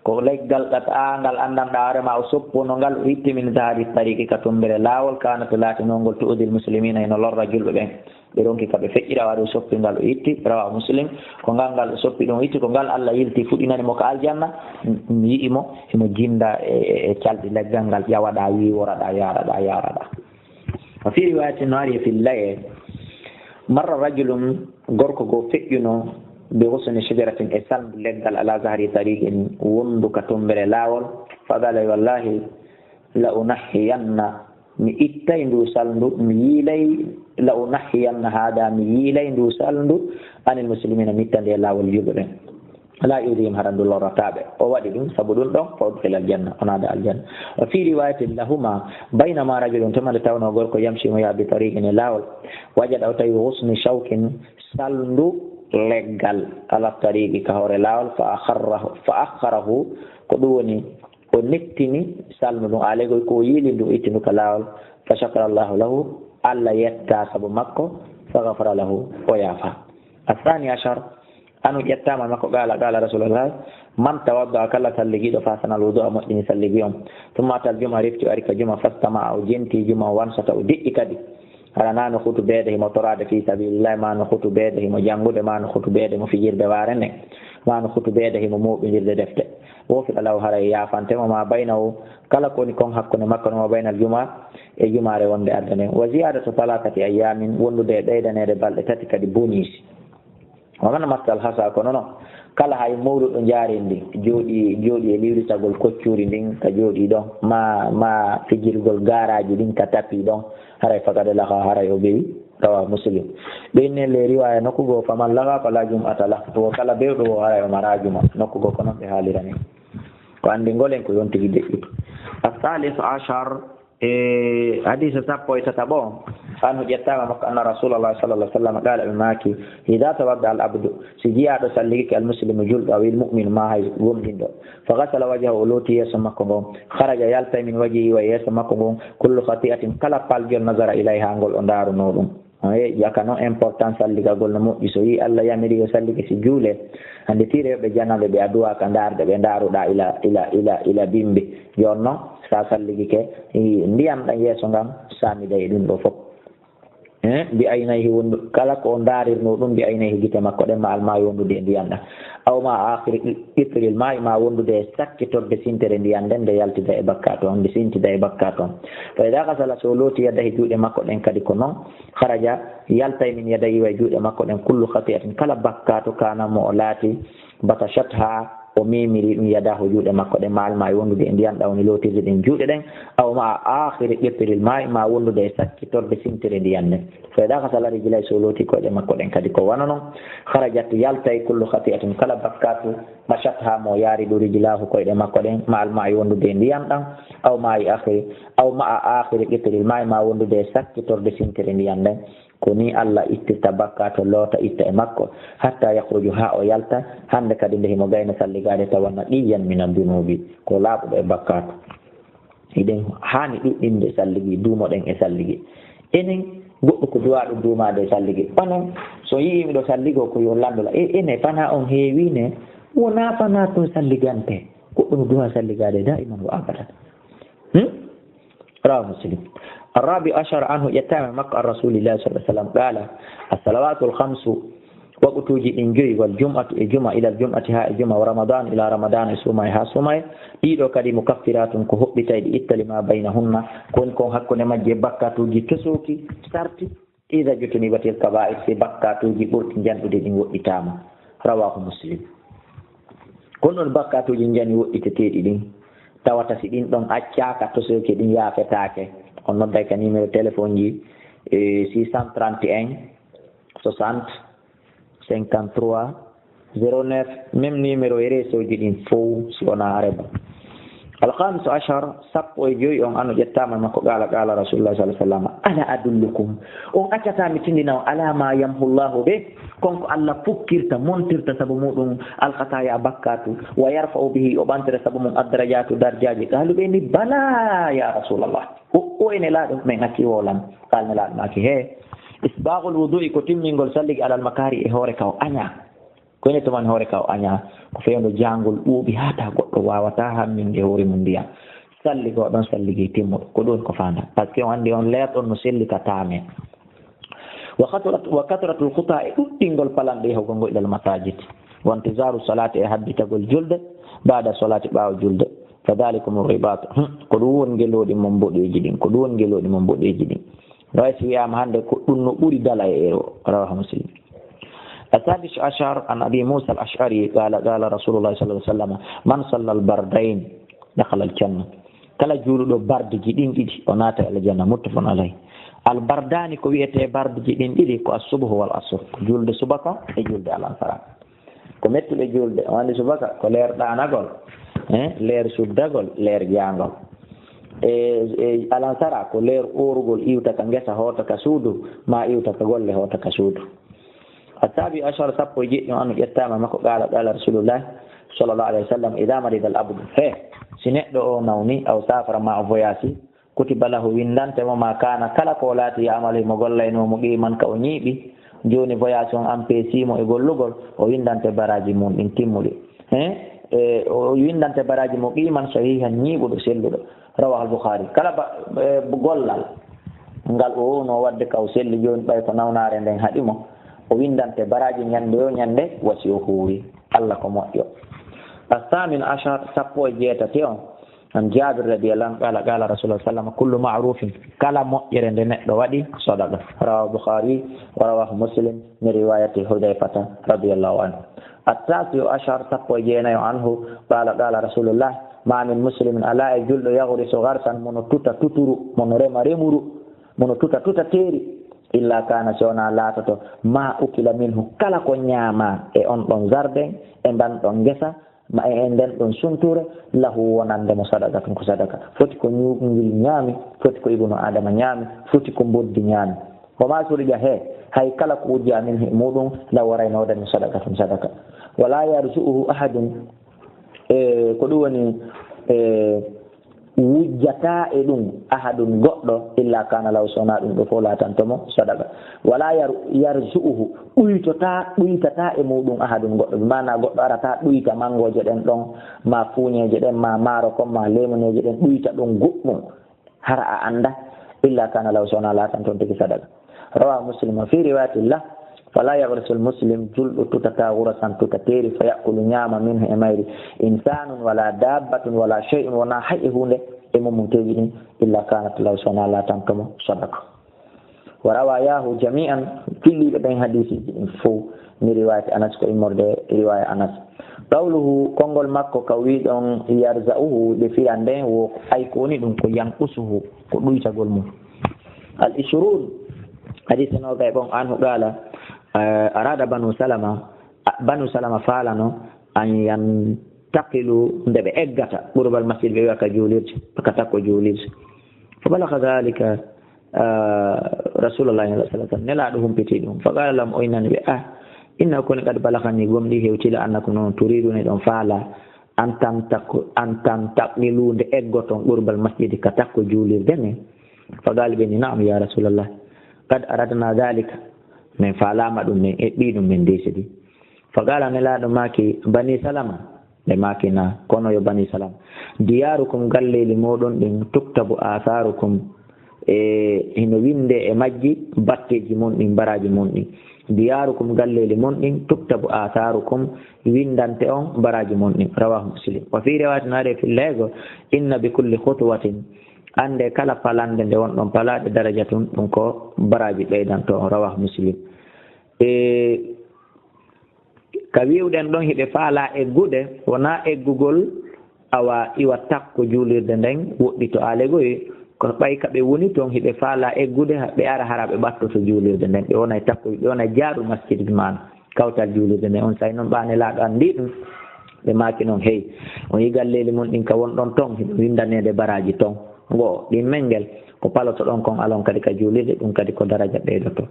Ko leggal ɗaɗa ngal anndanɗaa hoore ma, o soppuno ngal, o itti min zahari tariqi, ka tumbere laawol, kanat, laatinoo ngol, tu'dil muslimina, hino lorra julɓe ɓen. Ɓe ronki ka ɓe feƴƴira, waɗi o soppi ngal, o itti, rawahu Muslim. Ko ngal, ngal o soppi ɗum, o itti, ko ngal Allah yilti, fuɗɗinani mo ka aljanna, mi yi'i mo, himo jinda e, e, e calɗi leggal ngal, ƴawaɗaa, wiiworaɗaa, yaaraɗaa, yaaraɗaa. Wa fi riwayatin, no ari e filla'e, marra rajulun, gorko goo feƴƴuno, bi ghusni shajaratin, e salndu leggal, ala zahri tariqin, wondu ka tumbere laawol, fa qala, wallahi, la unahhiyanna, mi ittay ndu salndu, mi yiilay, la unahhiyanna hada, mi yiilay ndu salndu, anil muslimina, mi itta ndu e laawol julɓe ɓen. La yu'dhihim, hara ndu lorrataa ɓe. O waɗi ɗum, sabu ɗum ɗon, fa udkhila aljanna, o naada aljanna. Wa fi riwayatin lahuma, baynama rajulun, tuma nde tawnoo gorko, yamshi, mo yaha, bi tariqin, e laawol, wajada, o tawi, ghusni shawkin, salndu leggal, ala tariqi, ka hoore laawol, fa akharahu, fa akharahu, ko ɗum woni, o nettini salndu ndun, alegoy ko o yiili ndu, itti ndu ka laawol, fa shakara Allahu lahu, Allah yetta sabu makko, fa ghafara lahu, o yaafa. Athani ashar, anu ƴettaama makko, qala, qala Rasulullah, man tawadda, kala salligiiɗo, fa ahsana al-wudu'a, moƴƴini salligi on, thumma ata al-jumu'a, refti o ari ka juma, fastama'a, o jenti juma, wansata, o deƴƴi kadi. Hara maa no hutubeede himo toraade fi sabilillahi, maa no hutubeede himo janngude, maa no hutubeede himo fijirde waare nden, maa no hutubeede himo mooɓindirde defte. Ghufira lahu, haray yaafante mo, ma baynahu, kala ko woni kon hakkunde makko no, ma baynal juma e jumaare wonde arde nden. Wa ziyadatu thalathati ayyamin, wondude e ɓeydaneede balɗe tati kadi bonus. Wa man massal hasa, kono non, kala hay mawluɗo njaareendi, jooɗi, jooɗi e liwritagol koccuuri ndin ka jooɗi ɗon, ma, ma fijirgol gaaraaji ɗin ka tapi ɗon, haray faqad laga, haray o bewi. Rawahu Muslim. Ɓe inni le riwaya nokku goo, faman laga fala jum'ata lah, to kala bewɗo o haray o mara juma. Nokku goo ko non ɓe haalirani. Ko anndingol en ko yontigi deƴƴude. Athalith ashar, e hadisa sappo e tataɓo, an o ƴettaama makko, anna Rasulallah sallallahu alaihi wasallam qala, ɓe maaki, idha tawadda al abdu, si jiyaaɗo salligike, al muslimu, julɗo, aw il mu'min, ma hay gomɗinɗo, fa ghasala wajhahu, o looti yeeso makko ngon, kharaja, yaltay, min wajhihi, wa yeeso makko ngon, kullu khati'atin, kala paljol, nazara ilayha, ngol o ndaarunoo ɗum. On yeeƴi aka non important salligagol no moƴƴi. So yii Allah yamiri yo sallige si juule, anndi ti rewɓe janaɓe ɓe a duwa ka ndaarde ɓe ndaaruɗaa ila, ila, ila, ila bimbi. Jooni non, sa salligike, i, ndiyan ɗan yeeso ngan, saamida e ɗum ɗo fof. Eh, bi aynayhi wondu, kala ko o ndaarirnoo ɗum, bi aynayhi gite makko ɗen, ma almaa'i wondude e ndiyan ɗan. Aw ma akhiri qitril maa'i, ma wondude e sakkitorde sintere ndiyan nden, nde yaltida e bakkaatu on, nde sintida e bakkaatu on. Fa idha ghasala, so looti yadayhi juuɗe makko ɗen kadi ko non, kharaja, yaltay min yadayhi wa juuɗe makko ɗen, kullu khati'atin, kala bakkaatu, kana mo o laati, batashatha, O memiri ɗum yadahu juuɗe makko ɗen, ma alma'i wondude e ndiyan ɗan, woni lootirde ɗen juuɗe ɗen, aw ma'a akhiri qitril ma'i, ma wondude e sakkitorde sintere ndiyan nden. Fa idha ghasala rijlay, so looti koyɗe makko ɗen kadi ko wano non, kharajat, yaltay, kullu khati'atin, kala bakkatu, mashatha, mo yaari ɗum, rijlahu, koyɗe makko ɗen, ma alma'i wondude e ndiyan ɗan, aw ma'i akhiri, aw ma'a akhiri qitril ma'i, ma wondude e sakkitorde sintere ndiyan nden. Ko ni Allah ittirta bakkatu, loota, itta e makko, hatta yakhruju, haa o yalta. Hande kadi nde himo gayna salligaade, tawa naqiyan mina dunubi, ko laaɓuɗo e bakkatu. Hiɗen haani ɗuɗɗinde salligi, duumoɗen e salligi. Enen, goɗɗo ko duwaaɗo duumaade e salligi. Onon, so yi'ii miɗo salligo, ko yo lanndola. E, ene fana on heewii ne, wonaa fana tun salligante. Goɗɗo no duwaa salligaade daiman wa abadan. Hmm? Rawahu Muslim. Arrabi ashar anhu, ƴettaama e makko, an Rasulillahi sallallahu alaihi wasallam, qala, as-salawatul khamsu, waqtuuji ɗin joyi, wal jum'atu, e juma, ilal jum'ati, haa e juma, wa ramadanu ila ramadana, e suumaye haa suumaye, ɗiɗo kadi mukaffiratun, ko hoɓɓitayɗi itta, lima baynahunna, ko woni kon hakkunde majje bakkatuuji tosooki, sarti, idha jutunibatil kaba'ir, si bakkatuuji ɓurɗi njanɗude ɗin woɗɗitaama. Rawahu Muslim. Ko non bakkatuuji njani woɗɗiteteeɗi ɗin, tawata si ɗin ɗon accaaka, tosooki ɗin yaafetaake. On nodday ka numéro téléphone ji, eh, six cent trente et un, soixante, cinquante-trois, zéro neuf, même numéro e réseau ji ɗin fow, si wonaa Arab. Al-khamisu ashar, sappo e joyi on, anno ƴettaama e makko, qala, qala Rasulullah sallallahu alaihi wasallam, ala adullukum, on accata mi tindina on, ala ma yamhu Allahu bih, kon ko Allah fukkirta, montirta sabu muɗum al-khataya, bakkatu, wa yarfa'u bihi, o ɓantira sabu mum ad-darajatu, darjaaji. Qalu, ɓe ni, bala ya Rasulallah, o, o e Nelaaɗo, min acci wolan. Qala, Nelaaɗo maaki, he, isbaghul wudu'i, ko timmingol salligi, alal makari, e hoore ka o aña. Ko ene tuma hoore ka o aña, ko fewndo jaangol ɓuuɓi haa taa goɗɗo waawataa hamminde hoore mum ndiyan. Salli ko ɗon salligi timmuɗo. Ko ɗum ko faanda. Parce que on anndi on leer ɗon no selli ka taame. Wa kathurat-, wa kathratul khuta, e ɗuɗɗingol palanɗe yahugol ngol ilal masajid. Wa intizaru salati, e habbitagol julde, ba'da salati, ɓaawo julde. Fa dhalikum ribat. Hmm. Ko ɗum woni ngelooɗi mon boɗeeji ɗin. Ko ɗum woni ngelooɗi mon boɗeeji ɗin. Way si wiyaama hannde ko ɗum no ɓuri dala e euro. Rawahu Muslim. As-sadis ashar, an Abi Musa al-Ash'ari, qala, qala Rasulullah sallallahu alaihi wasallam, man salla al-bardayn dakhala al-janna. Kala juuluɗo bardiji ɗin ɗiɗi, o naata aljanna. Muttafaqun alayh. Al-bardani, ko wi'ete bardiji ɗin ɗiɗi, ko as-subhu wal asr, ko julde subaka e julde alansara. Ko mettuɗe julde, o anndi subaka ko leer ɗaanagol, eh, leer suddagol, leer jaangol. E, e alansara ko leer oorugol, iwta ka ngesa, hoota ka suudu, ma iwta ka golle, hoota ka suudu. Asabi ashar, sappo e jeɗɗi, on ƴettaama makko, qala, qala Rasulullah sallallahu alaihi wasallam, idha marida al-abdu, he, si neɗɗo o nawni, aw safara, ma o voyage, kutiba lahu, winndante mo, ma kana, kala ko laati, ya'malu, mo gollaynoo, muqiman, ka o ñiiɓi, jooni voyage on empêche mo e gollugol, o winndante baraaji mum ɗin timmuɗi. He? E, o winndante baraaji muqiman, sahihan, ñiiɓuɗo, selluɗo. Rawahu al-Bukhari. Kala ba, e, gollal ngal o wonno waɗde ka o selli jooni, ɓay ko nawnaare nden haɗi mo, o winndante baraaji ñannde yo ñannde, wa si o huuwi. Allah ko moƴƴo. As-samin ashar, sappo e jeetati on, an Jabir radiyallahu anhu qala, qala Rasulullah sallallahu alaihi wasallam, kullu ma'rufin, kala moƴƴere nde neɗɗo waɗi, sadaqa. Rawahu Bukhari wa rawahu Muslim min riwayati Hudayfata radiyallahu anhu. At-tasi'u ashar, sappo e jeenayo, anhu qala, qala Rasulullah, ma min muslimin, ala e julɗo, yaghrisu gharsan, mono tuta tuturu, mono rema remuru, mono tuta tuta teeri, illa kana, si wona laatoto, ma ukila minhu, kala ko ñaama e on ɗon jardin, e ndan ɗon ngesa, ma e, e nden ɗon suntuure, lahu, wonande mo, sadaqatun, ko sadaka. Foti ko ñuuñngil ñaami, foti ko ibnu Adama ñaami, foti ko mboddi ñaami. Wa ma suriqa, he, hay kala ko wujja minhu e muɗum, la, warayno waɗani mo sadaqatun, sadaka. Wala yarzu'uhu ahadun, e, ko ɗum woni, e, wujjataa e ɗum ahadun goɗɗo, illa kana lahu, so wonaa ɗum ɗo fof laatanto mo sadaqa. Wala yar-, yarzu'uhu, ɗuytotaa, ɗuytataa e muɗum ahadun goɗɗo, bi maana goɗɗo arataa ɗuyta manngooje ɗen ɗon, ma fuuñeeje ɗen, ma maaro kon, ma leemuneeje ɗen, ɗuyta ɗum goɗɗum, hara a annda, illa kana lahu, so wonaa laatanto on tigi sadaqa. Rawahu Muslim. Wa fi riwayatin lah, fala yaghrisul muslim, julɗo tutataa ghursan, tuta teeri, fa ya'kulu, ñaama, minhu, e mayri, insanun wala dabbatun wala shay'un, wonaa hay e huunde e mummunteeji ɗin, illa kanat lahu, so wonaa laatanto mo sadaqa. Wa rawayahu jami'an, filliiɓe ɓen hadiisiiji ɗin fow, min riwayati Anas, ko immorde riwaya Anas. Qawluhu, konngol makko ka wi'ɗon yarza'uhu, ɓe firan nden, wo ay ko woni ɗum, ko yanqusuhu, ko ɗuytagol mum. Al ishrun, hadise noogay ɓon, anhu qala, eh, arada Banu Salama, a-, Banu Salama faalano an yantaqilu, nde ɓe eggata, qurbal masjid, ɓe wi'a ka juulirde, ka takko juulirde. Fa balagha dhalika, ah, Rasulullahi sallallahu alaihi wasallam, Nelaaɗo humpiti ɗum. Fa qala lahum, o innani ɓe, ah, inna koni qad balaghani, gomɗii hewti la annakum non turiduna, ɗon faala, an tantaku-, an tantaqilu, nde eggoton qurbal masjidi, ka takko juulirde nden. Fa qala ɓe ni, na'am ya Rasulallah, qad aradna dhalika, min faalama ɗum, min eɓɓi ɗum, min deesidi. Fa qala, Nelaaɗo maaki, Bani Salama, ɓe maaki, na, kono yo Bani Salama. Diyarukum, galleeli mooɗon ɗin, tuktabu atharukum, e hino winde e majji batteeji mon ɗin, baraaji mon ɗin. Diyarukum, galleeli mon ɗin, tuktabu atharukum, windante on baraaji mon ɗin. Rawahu Muslim. Wa fi riwayatin, naare fillego, inna bi kulli khutwatin, annde kala palande nde wonɗon palaade, darajatun, ɗum ko baraaji ɓeydanto on. Rawahu Muslim. E ka wi'uɗen ɗon, hiɓe faalaa eggude, wonaa eggugol, awa, iwa takko juulirde nden, woɗɗi to aalegoy, ko ɓay ka ɓe woni ton, hiɓe faalaa eggude, ha-, ɓe ara hara ɓe ɓattoto juulirde nden, ɓe wonay takko, ɓe wonay jaaru masjid, bi maana kawtal juulirde nden. On saa'i non, ɓaa Nelaaɗo anndi ɗum, ɓe maaki non, hey, on yi galleeli mon ɗin ka wonɗon ton, hiɓe windaneede baraaji ton, ngo ɗin men ngel, ko palotoɗon kon alon kadi ka juulirde, ɗum kadi ko daraja ɓeydoto.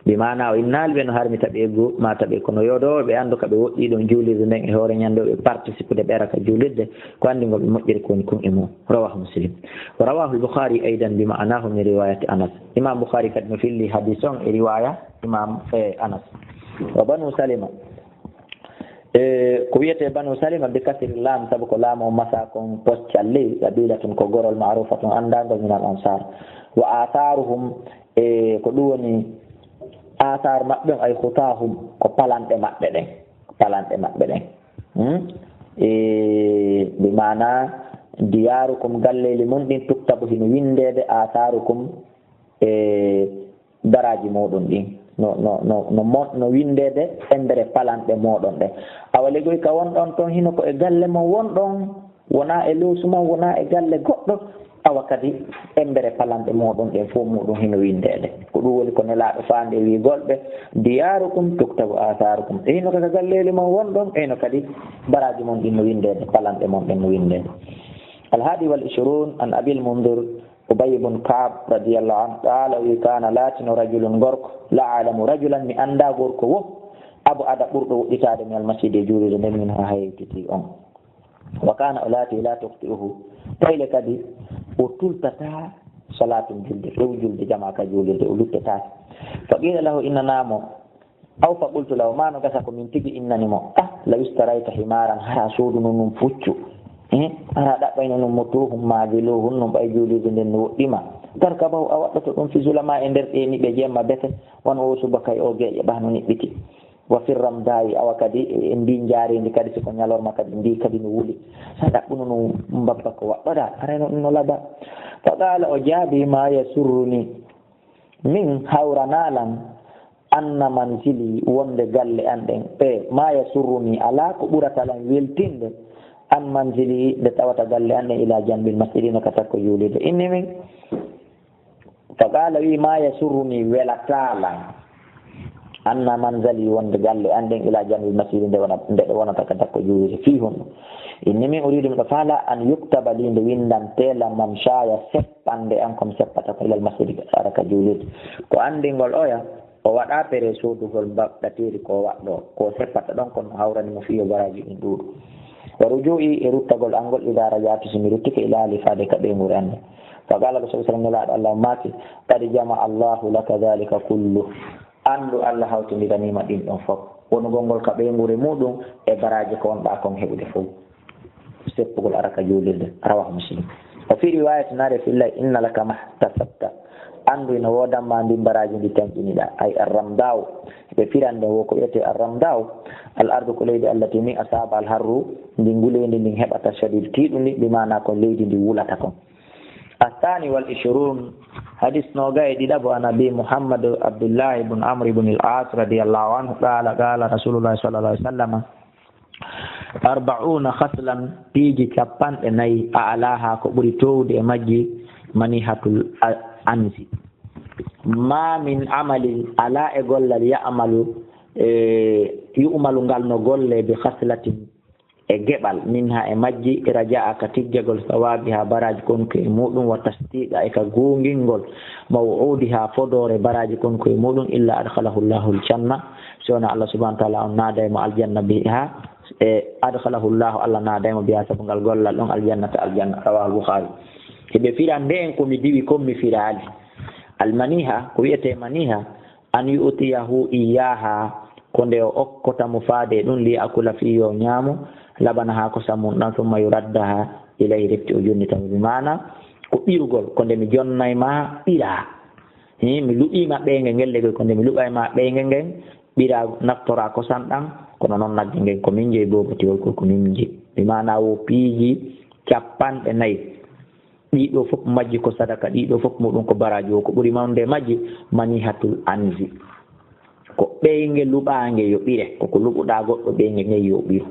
Bi maana o innaali ɓe no harmi taɓeegu, maa taɓe kono yoodo ɓe anndu ka ɓe woɗɗii ɗon juulirde nden e hoore ñande o ɓe participude ɓe ara ka juulirde, ko anndi ngo ɓe moƴƴiri ko woni kun e mum. Rawahu Muslim. Wa rawahu al-Bukhari aydan bi ma'anahu min riwayati Anas. Imam Bukhari kadi no filli hadis on e riwaya Imam, eh, Anas. Wa Banu Salima. E ko wiyete Banu Salima bi kasri lam, sabu ko laamu o masa kon poccal ley, qabilatun ko gorol, ma'rufatun anndaangol min al ansar. Wa atharuhum, e ko ɗum woni athar maɓɓe on, ay khutahum, ko palanɗe maɓɓe ɗen, ko palanɗe maɓɓe ɗen. Hmm? E, bi maana, diyarukum, galleeli mon ɗin, tuktabu, hino winndeede, atharukum, e baraaji mooɗon ɗin. No, no, no, no mo-, no winndeede embere palanɗe mooɗon ɗen. Awa legoy ka wonɗon ton, hino ko e galle mon wonɗon, wonaa e loosu mon, wonaa e galle goɗɗo, awa kadi embere palanɗe mooɗon ɗen fof muuɗum hino winndeede. Ko ɗum woni ko Nelaaɗo faandi e wi'ugol ɓe, "Diyaarukum tuktabu aasaarukum." E hino ka galleeli mon wonɗon, e hino kadi baraaji mon ɗin no winndeede, palanɗe mon ɗen no winndeede. Al-haadi wal ishruun, an Abil Mundir, Ubay ibn Ka'b radiyallahu anhu, qaala, o wi'i, "Kaana, laatino, rajulun, gorko, la a'lamu rajulan, mi anndaa gorko wo, ab'ada, ɓurɗo woɗɗitaade, min al-masjid, e juulirde nden, min, haa hewtiti on. Wa kaana, o laati, laa tukhti'uhu, tayle kadi o tultataa salaatum, julde, rewu julde jamaa ka juulirde, o luttetaake. Fa qiila lahu, innanaa mo, aw fa qultu lahu, maa no gasa ko min tigi innani mo, ah, law ishtarayta himaaran, hara sooduno nun puccu, eh, hara ɗaɓɓayno nun mo toohum maa geloohun, nun ɓay juulirde nden no woɗɗi ma. Tarkabahu, a waɗɗoto ɗum, fi zulama, e nder ɗee niɓe jemma bete, wano o subaka e o geeƴe ɓaa no niɓɓiti. Wa fir ramdaa'i, awa kadi e ndii njaareendi kadi, si ko ñalorma kadi, ndii kadi no wuli. Sa ɗaɓɓuno nun mbabba ko waɗɗoɗaa, arayno ɗum no laba. Fa qaala, o jaabii, maa yasurruni, min hawranaa lan, anna manzili, wonde galle an ɗen, e maa yasurruni, alaa ko ɓurata lan weltinde, an manzili, nde tawata galle an ɗen, ilaa janbil masjidi, no ka takko juulirde. Inni min, fa qaala, wi, maa yasurruni, welataa lan, anna manzili, wonde galle an ɗen, ilaa janbil masjidi, nde wona-, nde ɗe wonata ka takko juulirde, fii honɗum? Inni min uriidu, miɗo faalaa, an yuktaba li, nde winndantee lan, mamshaaya, seppande an, ko mi seppata ko, ilal masjidi, ara ka juulirde. Ko anndingol oya, o waɗaa pere soodugol mbaɗɗateeri ko waɗɗoo, ko seppata ɗon, kono hawrani mo fii yo baraaji ɗin ɗuuɗu. Wa rujuu'i, e ruttagol an ngol, idaa raja'tu, si mi ruttike, ilaa ahli, faade ka ɓeynguure an nden. Fa qaala Rasul sallallahu alaihi wasallam, Nelaaɗo Allah maaki, qad jama'a Allahu laka dhalika kullu. Anndu Allah hawtindiranii ma ɗin ɗon fof. Wonugol ngol ka ɓeynguure muuɗum e baraaji ko wonɗaa kon heɓude fof. Seppugol ara ka juulirde, rawahu Muslim. Wa fii riwaayatin, naare fillay, inna laka mahtasabta. Anndu hino woodan ma ndin baraaji ndi tanƴiniɗaa, ay arramdaaw. Ɓe firande wo ko wiyetee arramdaaw, al ardu ko leydi, allati min asaaba al harru, ndi nguleyndi ndin heɓata, shadiid tiiɗundi, bi maana ko leydi ndi wulata kon. Athani wal ishrun, hadis noogay e ɗiɗaɓo, an Abi Muhammad Abdullahi ibn Amr ibn al-As radiyallahu anhu, qaala, qaala Rasulullah sallallahu alaihi wasallam, Arba'una khaslan, piiji capanɗe nayi, a'laha, ko ɓuri toowude e majji, manihatul a-, ansi. Ma min amalin, alaa e gollal, ya'malu, e yu'malu ngal no golle, bi khaslatin, e geɓal, minha, e majji, raja'a, ka tijjagol, sawabiha, baraji konuko e muɗum, wa tasdiqa, e ka gungingol, maw'udiha, fodoore baraji konuko e muɗum, illa adkhalahu Allahu aljanna, si wona Allah subhanahu wa ta'ala on naaday mo aljanna, biha, e adkhalahu Allahu, Allah naaday mo biha, sabu ngal gollal ɗon, aljannata, aljanna. Rawahu Bukhari. Hiɓe fira ndeen ko mi diwi kon mi firaali. Almaniha, ko wi'etee maniha, an yu'tiyahu iyyaha, ko nde o okkota mo faade e ɗum, li akula, fii yo ñaamo, labanaha, kosam mum ɗam, summa yuraddaha ilayhi, refti o jonnita mo. Bi maana, ko ɓirugol, ko nde mi jonnay ma ɓiraa. Hi, mi luɓii ma ɓeynge ngel, de ko nde mi luɓay ma ɓeynge ngen, ɓiraa, naftoraa kosam ɗam, kono noon nagge ngen ko min jeyi, boobotiwol ko, ko min jeyi. Bi maana, wo piiji capanɗe nayi. Ɗii ɗoo fof majji ko sadaka, ɗii ɗoo fof muɗum ko baraaji. O ko ɓuri mawnude e majji, manihatul anzi. Ko ɓeynge luɓaange yo ɓire, ko ko luɓuɗaa goɗɗo ɓeynge ngen yo ɓiru.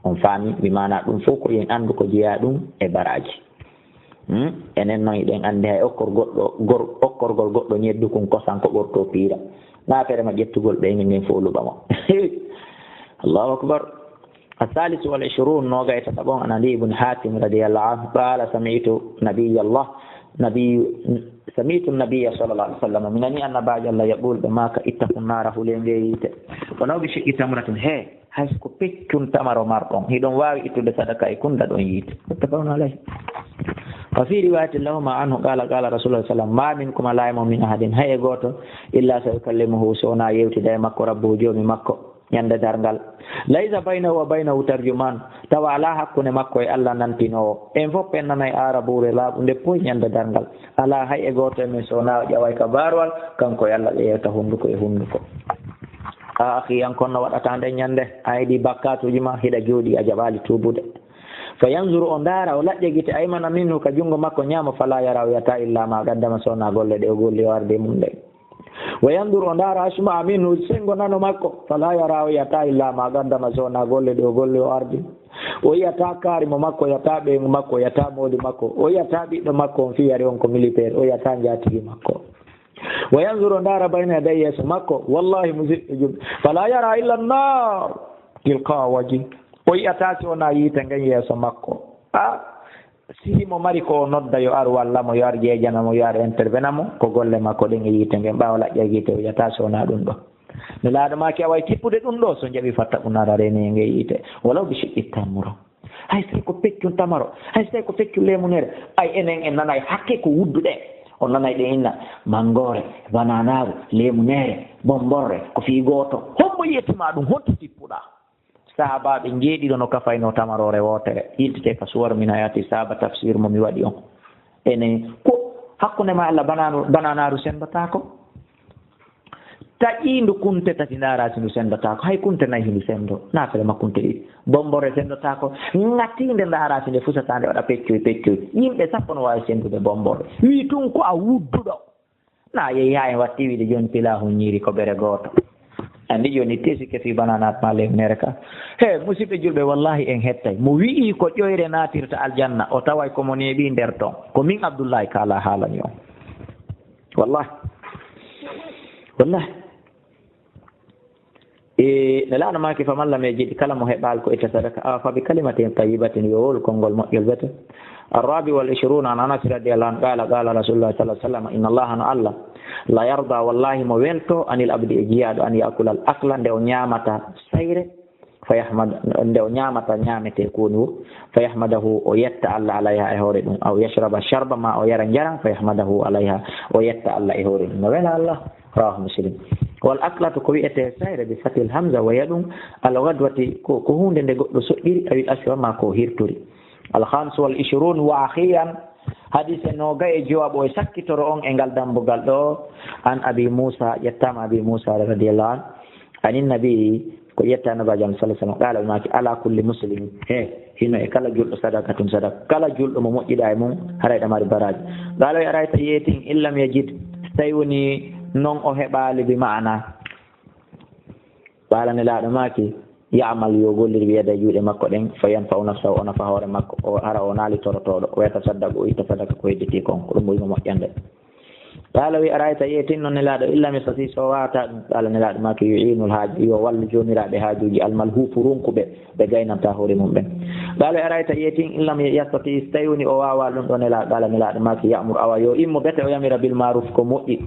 On faami? Mi maana ɗum fof ko en anndu ko jeyaa ɗum e baraaji. Hmm? Enen noon hiɗen anndi hay okkor goɗɗo, gor-, okkorgol goɗɗo ñeddukun kosan ko ɓortoo piira. Naafere ma ƴettugol ɓeynge ngen fof luɓa mo. Allahu akbar. As-salisu wal ishrun, noogay e tataɓo on, an Ali ibn Hatim radiyallahu anhu, qala, sami'tu nabiyallah, nabi, sami'tu nabiyya sallallahu alaihi wasallam, mi nani annabaajo Allah, yaqul, ɓe maaka, ittaqun nara, hulee ngee yiite. Walaw bi shiqqi tamratin, he, hay ko peccun tamaro marɗon, hiɗon waawi ittude sadaka e kun, daɗon yiite. Muttafaqun alayhi. Wa fi riwayatin lahuma anhu qala, qala rasulullah sallam, ma minkum, alaa e mon, min ahadin, hay e gooto, illa sayukallimuhu, so wonaa yewtida e makko, rabbuhu, joomi makko. Ñande darngal. Laysa baynahu wa baynahu tarjuman. Tawa alaa hakkunde makko e Allah nantinoowo. En fof en nanay aarabuure laaɓunde poy ñande darngal. Alaa hay e gooto e men so wonaa o ƴaway ka barwal, kanko e Allah ɓe yewta hunnduko e hunnduko. A akhi, an kon no waɗataa nden ñande? A yiɗi bakkaatuuji ma, hiɗa jooɗii, a jaɓaali tuubude. Fa yanzuru, o ndaara, o laƴƴa gite, aymana minhu, ka junngo makko ñaamo, fala yara, o yiyataa illa ma qaddama, so wonaa golle ɗe o golli o ardi e mum ɗen. Wa yanzur, o ndaara, ashma'a minhu, senngo nano makko, fala yara, o yiyataa illa ma qaddama, so wonaa golle ɗe o golli o ardi. O yiyataa kaari mo makko, o yiyataa ɓeyngu makko, o yiyataa moodi makko, o yiyataa ɓiɗɗo makko on fiyari on ko militaire, o yiyataa njaatigi makko. Wa yanzur, o ndaara, bayna yaday, yeeso makko, wallahi, musidɓe julɓe, fala yara illa annar tilqa wajhi, o yiyataa si wonaa yiite ngen yeeso makko. A Si himo mari ko o nodda yo ar walla mo, yo ar jeejana mo, yo ar intervena mo, ko golle makko ɗen e yiite ngen. Ɓaawo laƴƴa yiite, o yiyataa so wonaa ɗum ɗo. Nelaaɗo maaki, a way tippude ɗum ɗo, so jaɓi fatta ɓunaara reeni e nge yiite, walaw bi shiqqi tamra. Hay si ko peccun tamaro, hay si ko peccun leemunere, ay enen en nanay hakke ko wudduɗe. On nanay ɗe inna mangoore, bananaaru, leemunere, bomborre, ko fii gooto. Hombo yetima ɗum, honto tippuɗaa? Sahaabaaɓe njeeɗiɗo no kafaynoo tamaroore wootere, yiltete ka Suwar min Hayaati Sahaaba, tafsir mo mi waɗi on. Ene ko hakkunde ma Allah, bananu-, bananaaru senndotaako. Taƴiindu kunte tati, ndaara si ndu senndotaako. Hay kunte nayi hindu senndo. Naafere ma kunte ɗiɗi. Bomborre senndotaako. Ŋatiinde ndaara si nde fusataa, nde waɗa peccoy peccoy. Yimɓe sappo no waawi senndude bomborre. Wii tun ko a wudduɗo. Na yehi haa en watti wiide jooni pila huññiiri ko bere gooto. Anndi jooni tesi ke fii bananaat ma leemunere ka. He, musidɓe julɓe, wallahi en hettay. Mo wi'i ko ƴoyre naatirta aljanna, o taway ko mo neeɓi nder ton. Ko min Abdullahi Kaala haalani on. Wallahi. Wallahi. E, Nelaaɗo maaki, faman lam yajid, kala mo heɓaali ko itta sadaka, a, fa bi kalimatin tayyibatin, yo wowlu konngol moƴƴol bete. Arrabi wal ishruna, an Anas radiyallahu anhu, qala, qala Rasulullah sallallahu alaihi wasallam, inna Allaha, no Allah, la yarda, wallahi mo welto, anil abdi, e jiyaaɗo, an yakula al akla, nde o ñaamata sayre, fa yahmad, nde o ñaamata ñaamete ko woni wo, fa yahmadahu, o yetta Allah alayha e hoore ɗum, aw yashraba sharba, ma o yara njaram, fa yahmadahu alayha, o yetta Allah e hoore ɗum. No wela Allah. Rawahu Muslim. Wal aklatu ko wi'etee sayre bi fathil hamza wa ya ɗum al ghadwati ko, ko huunde nde goɗɗo soƴƴiri awil ashwa ma ko hirtori. Al khamis wal ishrun wa akhiran hadise noogay e jowaɓo e sakkitoro on e ngal dambugal ɗo. An Abi Musa, ƴettaama Abi Musa radiyallahu anhu. Anin nabi Ko ƴetta Annabaajo Allah sallallahu alaihi wasallam, qaala, o maaki, ala kulli muslimin, he, hino e kala julɗo sadaqatun, sadaqa. Kala julɗo mo moƴƴiɗaa e mum, haray ɗa mari baraaji. Qaala, o arayta yeetin, in lam yajid, so tawi woni non o heɓaali bi ma'ana. Qaala Nelaaɗo maaki, ya'mal, yo gollir, bi yadayhi, juuɗe makko ɗen, fa yanfa'u nafsahu, o nafa hoore makko, o hara o naali torotooɗo, wa yatasaddaqu, o itta sadaka ko hedditii kon, ko ɗum ɓuri mo moƴƴande. Qaala wi, ara'ayta, yeetin non Nelaaɗo, in lam yastati, so waawataa ɗum, qaala Nelaaɗo maaki, yu'inul haaj, yo wallu joomiraaɓe haajuuji, al malhuufu, ronkuɓe, ɓe gaynanta hoore mum ɓen. Qaala wi, ara'ayta, yeetin, in lam yastati, so tawi woni o waawaa ɗum ɗo Nelaaɗo, qaala Nelaaɗo maaki, ya'mur, awa yo immo bete o yamira bil ma'ruf ko moƴƴi,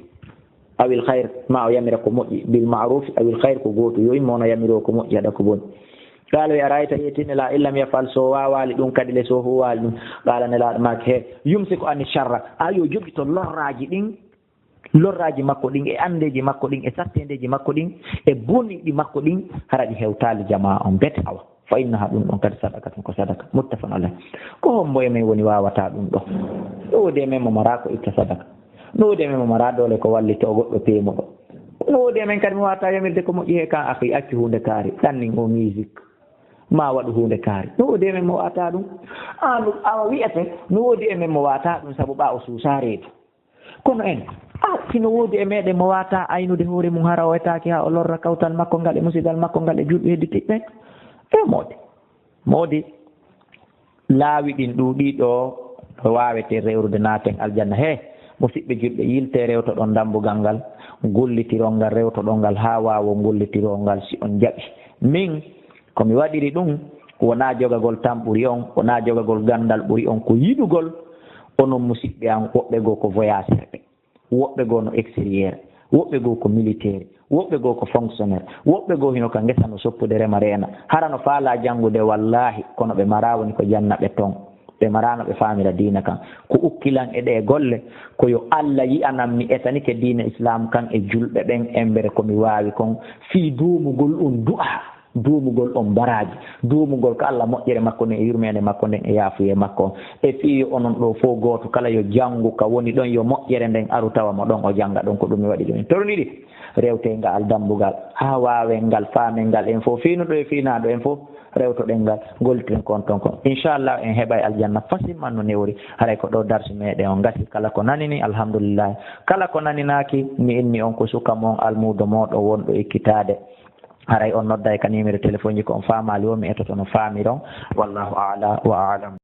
awil khayr, ma o yamira ko moƴƴi, bil ma'ruf, awil khayr ko gootu, yo immo ono yamiroo ko moƴƴi haɗa ko boni. Qaala wi, ara'ayta, yeetin Nelaaɗo, in lam yaf'al, so waawaali ɗum kadi le, so huuwaali ɗum, qaala Nelaaɗo maaki, he, yumsiku ani sharra, a yo jogito lorraaji ɗin, lorraaji makko ɗin, e anndeeji makko ɗin, e satteendeeji makko ɗin, e boniɗi makko ɗin, hara ɗi hewtaali jamaa on bete awa. Fa innaha, ɗum ɗon kadi sadaqatun, ko sadaka. Muttafaqun alayh. Ko hombo e men woni waawataa ɗum ɗo? No woodi e men mo maraa ko itta sadaka? No woodi e men mo maraa doole ko wallitoo goɗɗo peemuɗo? No woodi e men kadi mo waawataa yamirde ko moƴƴi he kan akhi, accu huunde kaari, ɗannin o musique, ma waɗu huunde kaari? No woodi e men mo waawataa ɗum? An awa wi'ete, no woodi e men mo waawataa ɗum sabu ɓaa o suusaa reedu. Kono en, a, hino woodi e meɗen mo waawataa aynude hoore mum hara o etaaki haa o lorra kawtal makko ngal e musidal makko ngal e julɓe hedditiiɓe ɓen? E moodi, moodi, laawi ɗin ɗuuɗii ɗo, no waawetee rewrude naaten aljanna. He, musiɓɓe julɓe, yiltee rewtoɗon dambugal ngal, gollitiron ngal, rewtoɗon ngal haa waawon gollitiroo ngal si on jaɓi. Min, ko mi waɗiri ɗum, wonaa jogagol tan ɓuri on, wonaa jogagol ganndal ɓuri on, ko yiɗugol. Onon musiɓɓe an, woɓɓe goo ko voyageur ɓe, woɓɓe goo no extérieur, woɓɓe goo ko militaire, woɓɓe goo ko fonctionnaire, woɓɓe goo hino ka ngesa no soppude rema reena. Hara no faalaa janngude wallaahi, kono ɓe maraa woni ko janna ɓe ton. Ɓe maraa no ɓe faamira diina kan. Ko ukki lan e ɗee golle, ko yo Alla yi'anan mi etanike diina Islaam kan e julɓe ɓen, embere ko mi waawi kon, fii duumugol on du'aa. Duumugol on baraaji, duumugol ka Alla moƴƴere makko nden e yurmeende makko nden e yaafuyee makko on. E fii yo onon ɗoo fow gooto kala yo janngu ka woni ɗon, yo moƴƴere nden aru tawa mo ɗon, o jannga ɗon. Ko ɗum mi waɗi ɗum. En torniri rewtee ngal dambugal haa waawen ngal, faamen ngal en fow, fiinuɗo e fiinaaɗo en fow, rewtoɗen ngal, gollitiren ko on ton kon. Inchallah, en heɓay aljanna facilement no newori. Haray ko ɗoo darsu meɗen on gasi. Kala ko nanini, alhamdulillah. Kala ko naninaaki, mi inni on ko suka mon, almuudo mooɗon wonɗo ekkitaade. Haray on nodday ka numéro téléphone ji ko on faamaali woo, mi etoto no faamiron. Wallahu a'la wa a'lam.